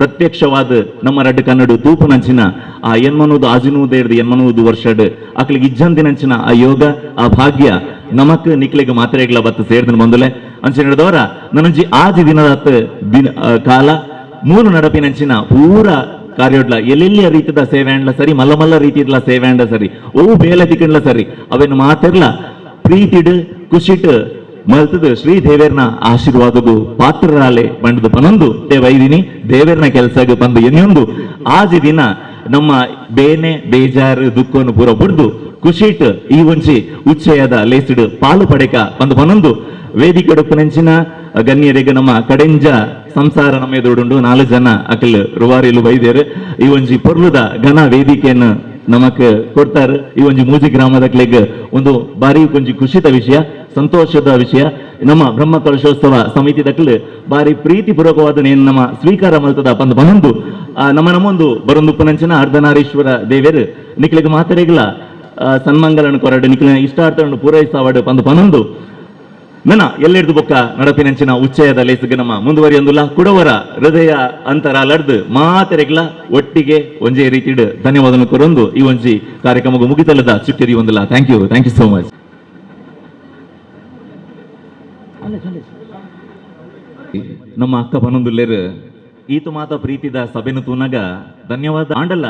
ಪ್ರತ್ಯಕ್ಷವಾದ ನಮ್ಮ ರಡ್ಡು ಕನ್ನಡ ತೂಪುನಂಚಿನ ಆ 806 8 ವರ್ಷಡ್ ಅಕ್ಲಿಗೆ ಇಜ್ಜಂದಿನಂಚಿನ ಆ ಯೋಗ ಆ ಭಾಗ್ಯ ನಮಕ್ ನಿಕ್ಲೆಗ್ ಮಾತ್ರೆಗಳ ಬತ್ತು ಸೇರ್ದಿನ ಬಂದುಲೆ ಅಂಚೆ ಹಿಡಿದವರ ನನಂಜಿ ಆಜಿ ದಿನದ ದಿನ ಕಾಲ ಮೂಲು ನಡಪಿನಂಚಿನ ಪೂರ ಕಾರ್ಯೋಡ್ಲ ಎಲ್ಲೆಲ್ಲಿಯ ರೀತಿದ ಸೇವೆ ಅಂಡ್ಲ ಸರಿ ಮಲ್ಲ ಮಲ್ಲ ರೀತಿದ ಸೇವೆ ಅಂಡ ಸರಿ ಓ ಬೇಲೆ ತಿಕ್ಕಂಡ್ಲ ಸರಿ ಅವೇನು ಮಾತೆರ್ಲ ಪ್ರೀತಿಡ್ ಖುಷಿಟ್ ಮಲ್ತದ ಶ್ರೀ ದೇವೇರ್ನ ಆಶೀರ್ವಾದಗೂ ಪಾತ್ರರಾಲೆ ಬಂಡದು ಪನೊಂದು ದೇವೈದಿನಿ ದೇವೇರ್ನ ಕೆಲಸಗೆ ಬಂದು ಎನ್ಯೊಂದು ಆಜಿ ದಿನ ನಮ್ಮ ಬೇನೆ ಬೇಜಾರು ದುಃಖವನ್ನು ಪೂರ ಬುಡ್ದು ಖುಷಿಟ್ ಈ ಒಂಜಿ ಉಚ್ಚಯದ ಲೇಸಿಡು ಪಾಲು ಪಡೆಕ ಬಂದು ಪನೊಂದು ವೇದಿಕೆ ಡೊಪ್ಪುನಂಚಿನ ಗಣ್ಯರಿಗೆ ನಮ್ಮ ಕಡೆಂಜ ಸಂಸಾರ ನಮ್ಮ ಎದುರುಂಡು 4 ಜನ ಅಕಲ್ ರುವಾರಿಲು ಬೈದೇರು ಈ ಒಂಜಿ ಪೊರ್ಲುದ ಘನ ವೇದಿಕೆಯನ್ನು ನಮಕ್ ಕೊಡ್ತಾರೆ. ಈ ಒಂಜಿ ಮೂಜಿ ಗ್ರಾಮದ ಕ್ಲೆಗ್ ಒಂದು ಬಾರಿ ಒಂಜಿ ಖುಷಿತ ವಿಷಯ ಸಂತೋಷದ ವಿಷಯ. ನಮ್ಮ ಬ್ರಹ್ಮ ಕಲಶೋತ್ಸವ ಸಮಿತಿ ದಕ್ಲು ಬಾರಿ ಪ್ರೀತಿಪೂರ್ವಕವಾದ ನಮ್ಮ ಸ್ವೀಕಾರ ಮಲ್ತದ ಬಂದು ಬಂದು ನಮ್ಮ ನಮ್ಮೊಂದು ಬರೊಂದು ಪುನಂಚಿನ ಅರ್ಧನಾರೀಶ್ವರ ದೇವೇರು ನಿಕ್ಲೆಗ್ ಮಾತೆರೆಗ್ಲ ಸನ್ಮಂಗಲನ್ನು ಕೊರಡು ನಿಕ್ಲಿನ ಇಷ್ಟಾರ್ಥವನ್ನು ಪೂರೈಸವಾಡು ಬಂದು ಪನೊಂದು ನನ್ನ ಎಲ್ಲೆಡ್ದು ಬೊಕ್ಕ ನಡಪಿನಂಚಿನ ಉಚ್ಚಯದ ಲೇಸುಗೆ ನಮ್ಮ ಮುಂದುವರಿಯೊಂದುಲ್ಲ ಕುಡವರ ಹೃದಯ ಅಂತರ ಲಡ್ದು ಮಾತೆರೆಗ್ಲ ಒಟ್ಟಿಗೆ ಒಂಜೇ ರೀತಿಡ್ ಧನ್ಯವಾದನ ಕೊರೊಂದು ಈ ಒಂಜಿ ಕಾರ್ಯಕ್ರಮಕ್ಕೆ ಮುಗಿತಲ್ಲದ ಚುಟ್ಟಿರಿ ಒಂದಿಲ್ಲ. Thank you, thank you so much. ನಮ್ಮ ಅಕ್ಕ ಪನೊಂದುಲ್ಲೇರು ಈತು ಮಾತ ಪ್ರೀತಿದ ಸಭೆನು ತೂನಗ ಧನ್ಯವಾದ ಆಂಡಲ್ಲ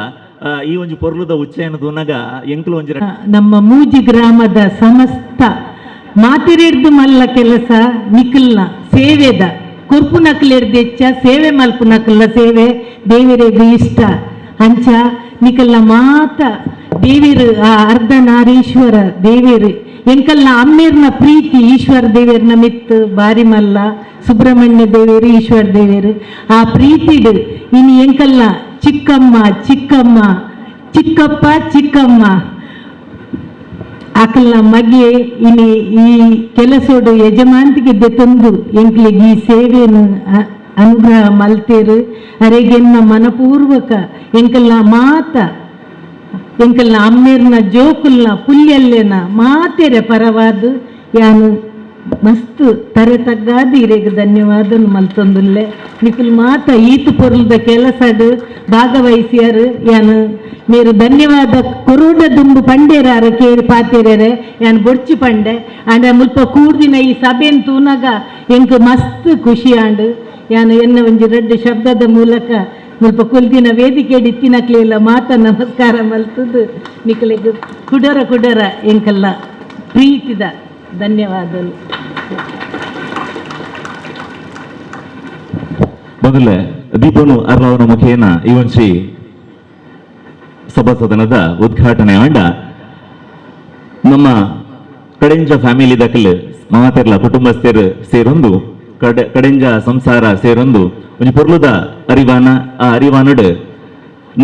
ಈ ಒಂಜಿ ಪೊರ್ಲುದ ಉಚ್ಚಯನ ತೂನಗ ಎಂಕ್ಲು ಒಂಜಿ ನಮ್ಮ ಮೂಜಿ ಗ್ರಾಮದ ಸಮಸ್ತ ಮಾತಿರೆಡ್ದು ಮಲ್ಲ ಕೆಲಸ ನಿಖಲ್ನ ಸೇವೆದ ಕೊರ್ಪು ನಕಲೆರ್ದು ಹೆಚ್ಚ ಸೇವೆ ಮಲ್ಪು ನಕಲ್ನ ಸೇವೆ ದೇವರಿಗೆ ಇಷ್ಟ ಅಂಚ ನಿಖಲ್ನ ಮಾತ ದೇವರು ಆ ಅರ್ಧನಾರೀಶ್ವರ ದೇವರು ಎಂಕಲ್ನ ಅಮ್ಮೇರ್ನ ಪ್ರೀತಿ ಈಶ್ವರ ದೇವೇರ್ನ ಮಿತ್ತು ಬಾರಿ ಮಲ್ಲ ಸುಬ್ರಹ್ಮಣ್ಯ ದೇವೇರು ಈಶ್ವರ ದೇವೇರು ಆ ಪ್ರೀತಿಡು ಇನ್ನು ಎಂಕಲ್ನ ಚಿಕ್ಕಮ್ಮ ಚಿಕ್ಕಮ್ಮ ಚಿಕ್ಕಪ್ಪ ಚಿಕ್ಕಮ್ಮ ಅಕಲ್ನ ಮಗೆ ಇನಿ ಈ ಕೆಲಸೋಡು ಯಜಮಾಂತಿಗೆ ದೆತೊಂದು ಎಂಕ್ಲೆಗ್ ಈ ಸೇವೆಯನ್ನು ಅನುಗ್ರಹ ಮಲ್ತೇರು. ಅರೆಗೆನ್ನ ಮನಪೂರ್ವಕ ಎಂಕಲ್ನ ಮಾತ ಎಂಕಲ್ನ ಅಮ್ಮೇರ್ನ ಜೋಕುಲ್ನ ಪುಲ್ಯಲ್ಲೇನ ಮಾತೆರೆ ಪರವಾದ ಯಾನು ಮಸ್ತ್ ತರೆ ತಗ್ಗಾದ ಇರೆಗ್ ಧನ್ಯವಾದ ಮಲ್ತೊಂದುಲ್ಲೆ. ನಿಕುಲ್ ಮಾತ ಈತು ಪೊರ್ಲದ ಕೆಲಸಡ್ ಭಾಗವಹಿಸಿಯಾರು. ಯಾನು ಮೇರು ಧನ್ಯವಾದ ಕೊರೋಡ ದುಂಬು ಪಂಡೇರಾರ ಕೇರಿ ಪಾತೇರೆ ಯಾನ್ ಬೊಡ್ಚಿ ಪಂಡೆ ಆಂಡ ಮುಲ್ಪ ಕೂರ್ದಿನ ಈ ಸಭೆನ್ ತೂನಗ ಎಂಕ್ ಮಸ್ತ್ ಖುಷಿ ಆಂಡ್. ಯಾನು ಎನ್ನ ಒಂಜಿ ರಡ್ಡ್ ಶಬ್ದದ ಮೂಲಕ ಮುಲ್ಪ ಕುಲ್ದಿನ ವೇದಿಕೆ ಇತ್ತಿನಕ್ಲೆಲ್ಲ ಮಾತ ನಮಸ್ಕಾರ ಮಲ್ತದು ನಿಕಲೆಗ್ ಕುಡರ ಕುಡರ ಎಂಕಲ್ಲ ಪ್ರೀತಿದ ಧನ್ಯವಾದಗಳು. ಮೊದಲೇ ದೀಪನು ಅರ್ಲವನ ಮುಖೇನ ಈ ಒಂಜಿ ಸಭಾಸದನದ ಉದ್ಘಾಟನೆ ಆಂಡ ನಮ್ಮ ಕಡೆಂಜ ಫ್ಯಾಮಿಲಿ ದಕಲ್ ಮಾತೆರ್ಲ ಕುಟುಂಬಸ್ಥರು ಸೇರೊಂದು ಕಡೆಂಜ ಸಂಸಾರ ಸೇರೊಂದು ಒಂಜಿ ಪೊರ್ಲುದ ಅರಿವಾನ. ಆ ಅರಿವಾನಡ್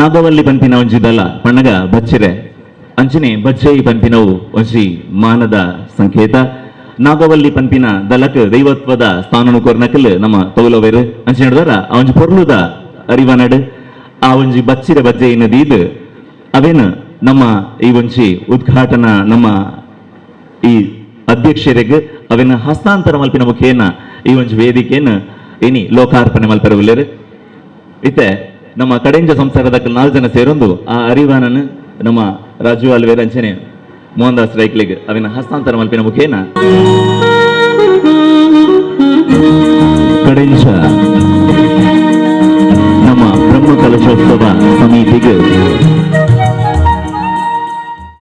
ನಾಗವಲ್ಲಿ ಪನ್ಪಿನ ಒಂಜಿ ದಲ ಪಣ್ಣಗ ಬಚ್ಚಿರೆ ಅಂಚನೆ ಬಜ್ಜೈ ಪನ್ಪಿನವು ಒಂಜಿ ಮಾನದ ಸಂಕೇತ. ನಾಗವಲ್ಲಿ ಪನ್ಪಿನ ದಲಕ್ ದೈವತ್ವದ ಸ್ಥಾನನು ಕೊರ್ನಕಲ್ ನಮ್ಮ ತೌಲವೇರು ಅಂಚನೆ ಹಿಡಿದಾರ ಆ ಒಂಜಿ ಪೊರ್ಲುದ ಅರಿವಾನಡ್ ಆ ಒಂಜಿ ಬಚ್ಚಿರೆ ಬಜ್ಜೈನ ದೀದ್ ಅವೇನು ನಮ್ಮ ಈ ಒಂಜಿ ಉದ್ಘಾಟನಾ ನಮ್ಮ ಈ ಅಧ್ಯಕ್ಷರಿಗೆ ಅವೇನ ಹಸ್ತಾಂತರ ಮಲ್ಪಿನ ಮುಖೇನ ಈ ಒಂಜಿ ವೇದಿಕೆಯನ್ನು ಇನಿ ಲೋಕಾರ್ಪಣೆ ಮಲ್ಪೆರವುಲ್ಲೇರು. ಇತ್ತೆ ನಮ್ಮ ಕಡೆಂಜ ಸಂಸಾರದ 4 ಜನ ಸೇರೊಂದು ಆ ಅರಿವಾನನ್ನು ನಮ್ಮ ರಾಜು ಅಲ್ವೇರ್ ಅಂಚನೆ ಮೋಹನ್ ದಾಸ್ ರೈಕ್ಲಿಗ್ ಅವೇನ ಹಸ್ತಾಂತರ ಮಲ್ಪಿನ ಮುಖೇನ ಕಡೆಂಜ ನಮ್ಮ ಬ್ರಹ್ಮ ಕಲಶೋತ್ಸವ ಸಮಿತಿಗೆ